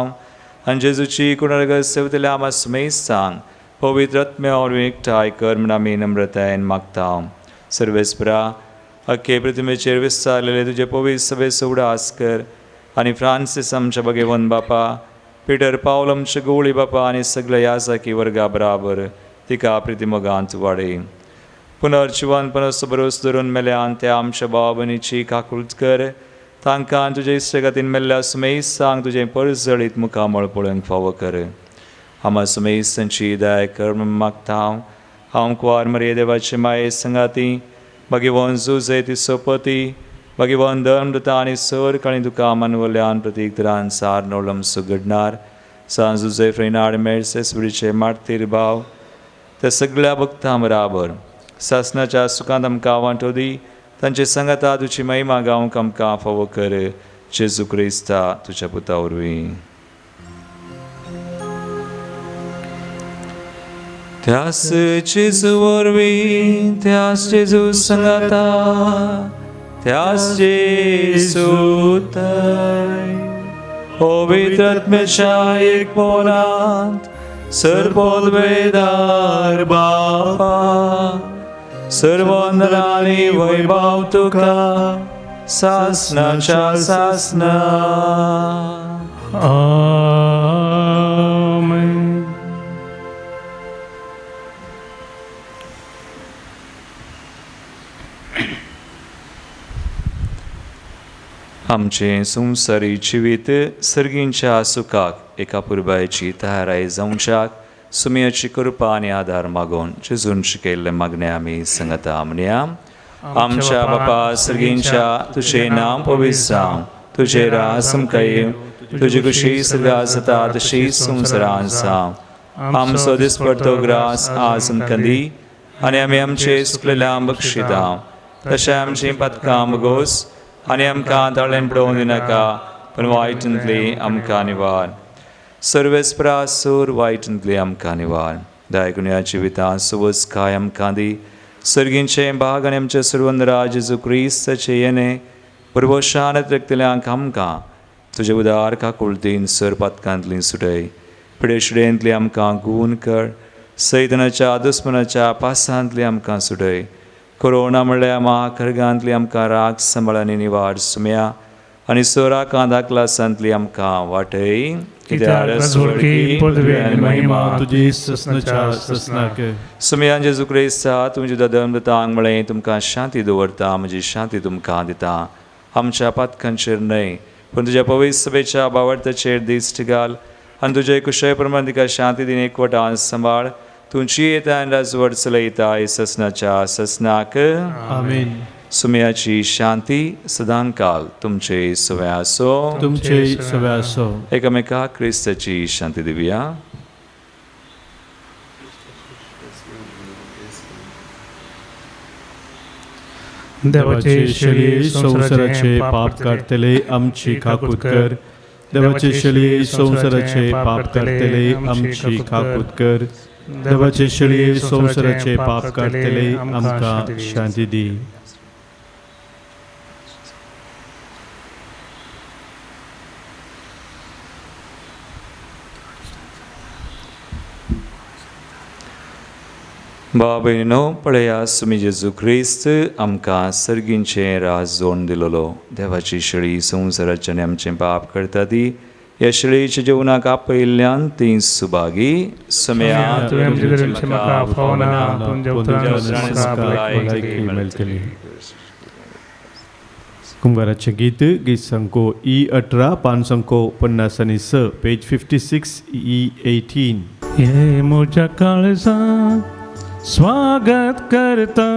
आनी जेजूची कुणरगत सेवतल्या आमा सुमेस सांग पवित्र आत्म्या वरवीं एकठांय कर म्हूण आमी नम्रतायेन मागता. सर्वेस्परा अख्खे प्रतिमेचेर विस्तारलेले तुजे पवित्र सभेचो उडास कर आनी फ्रांसीस आमच्या भगेवन बापा, पिटर पावल आमचे गवळी बापा आनी सगल्या याजाकी वर्गा बराबर तिका प्रितिमोगांत वाडय. पुनर्जिवानपणाचो भरोस धरून मेल्यान त्या आमच्या भाव भयणीची काकूळट कर. तांकां तुजे इश्टगतीन मेल्ल्या सुमेस सांग तुजें परजळीत मुखामळ पळोवंक फावो कर. आमा सुमेस तांची दया कर म्हूण मागता. हांव कुवार मरिये देवाचे माये संगाती भगवान जुजे ती सोपती भगवान धर्म दुता आनी सर काणी तुका मानवल्यान प्रतीक तरान सार नवलमसो घडणार सांज जुजे फ्रेनाड मेर्सेस विडीचे मार्तीर भाव त्या सगळ्या भक्तां बराबर सासनाच्या सुखांत आमकां वांटो दी. तांचे सांगाता तुजी महिमा गावंक आमकां फावो कर. जेजू क्रिस्ता तुज्या पुता वरवीं. त्यास जेजू वरवीं, त्यास जेजू सांगाता, त्यास जेजू थंय पवित्र आत्म्याच्या एकपणांत सर्वोद्वेदार बापा सर्वंदनानी वैभव तुका सासनाच्या सासना. आमेन. आमचें संवसारी जिवीत सर्गींच्या सुखाक एका पुरबायेची तयाराय जावच्याक सुमयाची कृपा आनी आदार मागून जेजून शिकयल्लें मागणें आमी सांगता. म्हणया, आमच्या बापा सर्गींच्या, तुजें नांव पवित्र जावं, तुजें राज आमकां येवं, तुजी खुशी सर्गांत जाता तशी संवसारांत जावं. आमचो दिसपडतो ग्रास आज आमकां दी आनी आमी आमचे सुकलेल्या बक्षिता तशें आमचीं पातकां बगोस आनी आमकां ताळ्यान पडोवन दिनाका पूण वायटांतली आमकां निवार. सर्वेस्परा सूर वायटांतली आमकां निवार. दयागुण्या जिवितांत सुवस्काय आमकां दी. सर्गींचें भाग आनी आमचे सर्वंदरा जेजू क्रिस्ताचें येणें पुर्वशान रक्तल्यांक आमकां तुजे उदार काकुळतीन सर पातकांतली सुटय. पिडेशिडेंतली आमकां गूण कर. सैतनाच्या दुस्मनाच्या पासांतली आमकां सुटय. कोरोना म्हणल्यार महाखर्गांतली आमकां राग सांबाळ आनी निवार सुम्या आनी सोरा कांदा क्लासांतली आमकां वाटय. सुमयान जेजू क्रिस्ता तुमचे धर्म दिता म्हळें तुमकां शांती दवरता, म्हजी शांती तुमकां दिता. आमच्या पातकांचेर न्हय पूण तुज्या पवित्र सभेच्या बावडताचेर दिश्ट घाल आनी तुजे कुशय प्रमाण तिका शांती दिन एकवटान सांबाळ. तुमची येता आनी राजवट चलयता ससनाच्या ससनाक. आमेन. सुमयाची शांती सदांकाल तुमचे सवय आसो, तुमचे सवय आसो. एकामेका क्रिस्ताची शांती दिवया. देवाचे शरीर संवसाराचे पाप काडटले आमची काकूत कर. देवाचे शरीर संवसाराचे पाप काडटले आमची काकूत कर. देवाचे शरीर संवसाराचे पाप काडटले आमकां शांती दी. बाबेनो पळया सुमी जेजू क्रिस्त आमकां सर्गींचें राज जोडून दिलोलो. देवाची शेळी संवसाराचें आनी आमचें पाप करता ती ह्या शेळयेच्या जेवणाक आपयिल्ल्यान ती सुभागी. सम्या तुवें म्हजे कडेन म्हाका फावना तुमच्या भलायकी मेळटली. कुंभाराचें गीत गीत संको ई 18 पान संको 56 पेज 56 ई 18. हे म्हज्या काळजांत स्वागत करता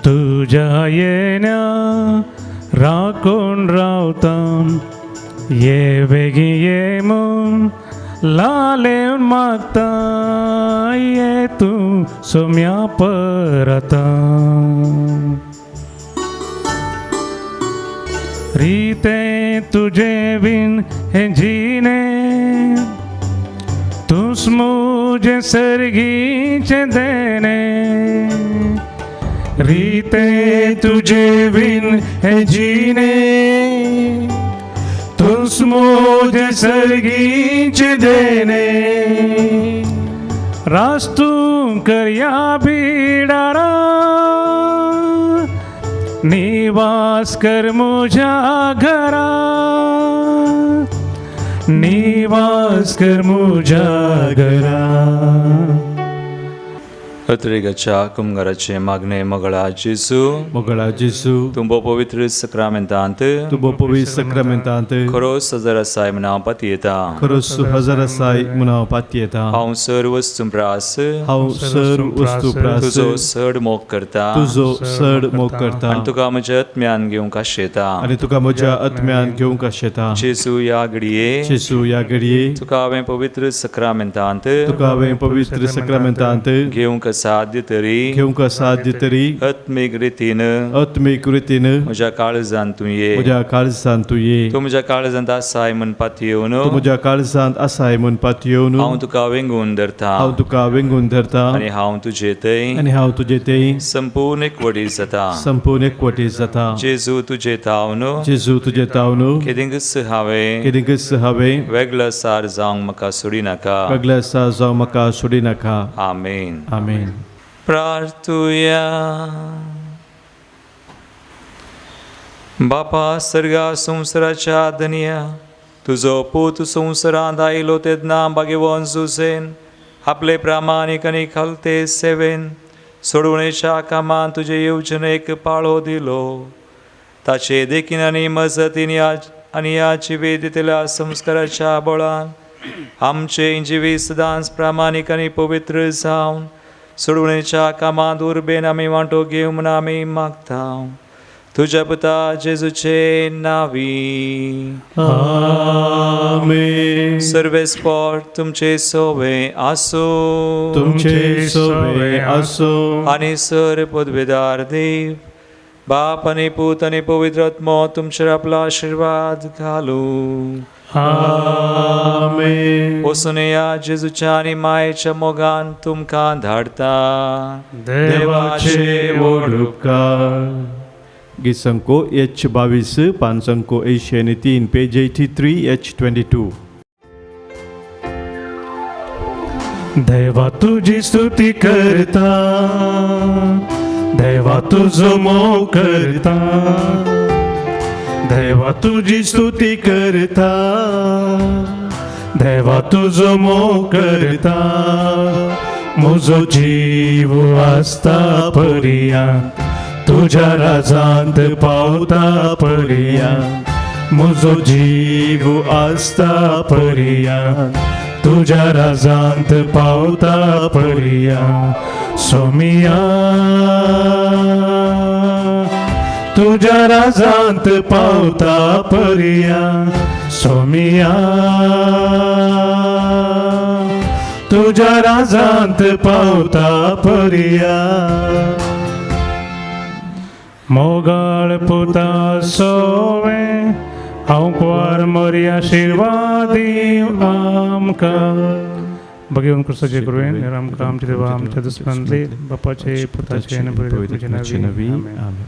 तुज्या येण्या राखून रावता ये बेगी ये म्हूण लालेवन मागता ये तूं सोम्या परता. रिते तुझे बिन हे जीने तूस मुझे सर्गीचे देने. रीते तुझे बिन हे जीने तूस मुझे सर्गीचे देने. रास्तू करया बिडारा निवास कर मुझ्या घरा निवास कर मुझ्या घरा. अत्रेगाच्या कुमगाराचे मागणे मगळा जेजू मगळा जेजू तुंबो पवित्र सक्रामेंतांत तुंबो पवित्र सक्रामेंतांत खरो सजर आसाय म्हूण हांव पातयेता खरो हजार आसाय म्हूण हांव पातयेता. हांव सर वस्तू प्रास हांव सर वस्तू प्रास तुजो सड मोग करता तुजो सड मोग करता आनी तुका म्हज्या आत्म्यान घेवंक आशेता आनी तुका म्हज्या आत्म्यान घेवंक आशेता. जेजू ह्या घडये जेजू ह्या घडये तुका हांवें पवित्र सक्रामेंतांत तुका हांवें पवित्र सक्रामेंतांत घेवंक साध्य तरी घेवंक साध्य तरी आत्मीक रितीन आत्मीक रितीन म्हज्या काळजांत तूं ये म्हज्या काळजांत तूं ये. तूं म्हज्या काळजांत आसाय म्हूण पातयेवन तूं म्हज्या काळजांत आसाय म्हूण पातयेवन हांव तुका वेंगून धरता हांव तुका वेंगून धरता आनी हांव तुजे थंय आनी हांव तुजे थंय संपूर्ण एकवटीत जाता संपूर्ण एकवटीत जाता. जेजू तुजे तावन जेजू तुजे तावन केदिंकच हांवें केदिंकच हांवें वेगळो सार जावंक म्हाका सोडिनाका वेगळो सार जावंक म्हाका सोडिनाका. आमेन आमेन. प्रार्थुया. बापा सर्गा संवसाराच्या धनया तुजो पूत संवसारांत आयलो तेन्ना भाग्यवंत जुसेन आपले प्रामाणीक आनी खालते सेवेन सोडवणेच्या कामांत तुजे येवजणेक पाळो दिलो. ताचे देखीन आनी मजतीन आनी ह्या जिवितांतल्या संस्काराच्या बळान आमचें जिवीत सदांच प्रामाणीक आनी पवित्र जावन सोडवणेच्या कामांत उर्बेन आमी वांटो घेवं म्हूण आमी मागता. तुज्या पुता जेजूचे नांवी आमेन. सर्वेस्पोर तुमचे सोवे आसूं तुमचे सोवे आसूं. आनी सर पदवेदार देव बाप आनी पूत आनी पवित्र आत्मो तुमचेर आपलो आशिर्वाद घालूं. आमेन. वचून या जेजूच्या आनी मायेच्या मोगान तुमकां धाडता. देवाचे व्हड उपकार. गीत संको एच 22 पान संको 83 पेज 83 एच 22. देवा तुजी स्तुती करता देवा तुजो मोग करता देवा तुजी स्तुती करता देवा तुजो मोग करता. म्हजो जीव आसता पर्या तुज्या राजांत पावता पर्या म्हजो जीव आसता पर्या तुज्या राजांत पावता पर्या. सोमिया तुज्या राजांत पावता पर्या सोमिया तुज्या राजांत पावता पर्या. मोगाळ पुता सोवे हांव कुवार मोरी आशिर्वादी आमकां. भगवंत क्रिस्ताचे कृपेन आमकां आमच्या देवा आमच्या दुस्मानांतले बापाचे पुताचे आनी पवित्र आत्म्याचे नांवी आमेन.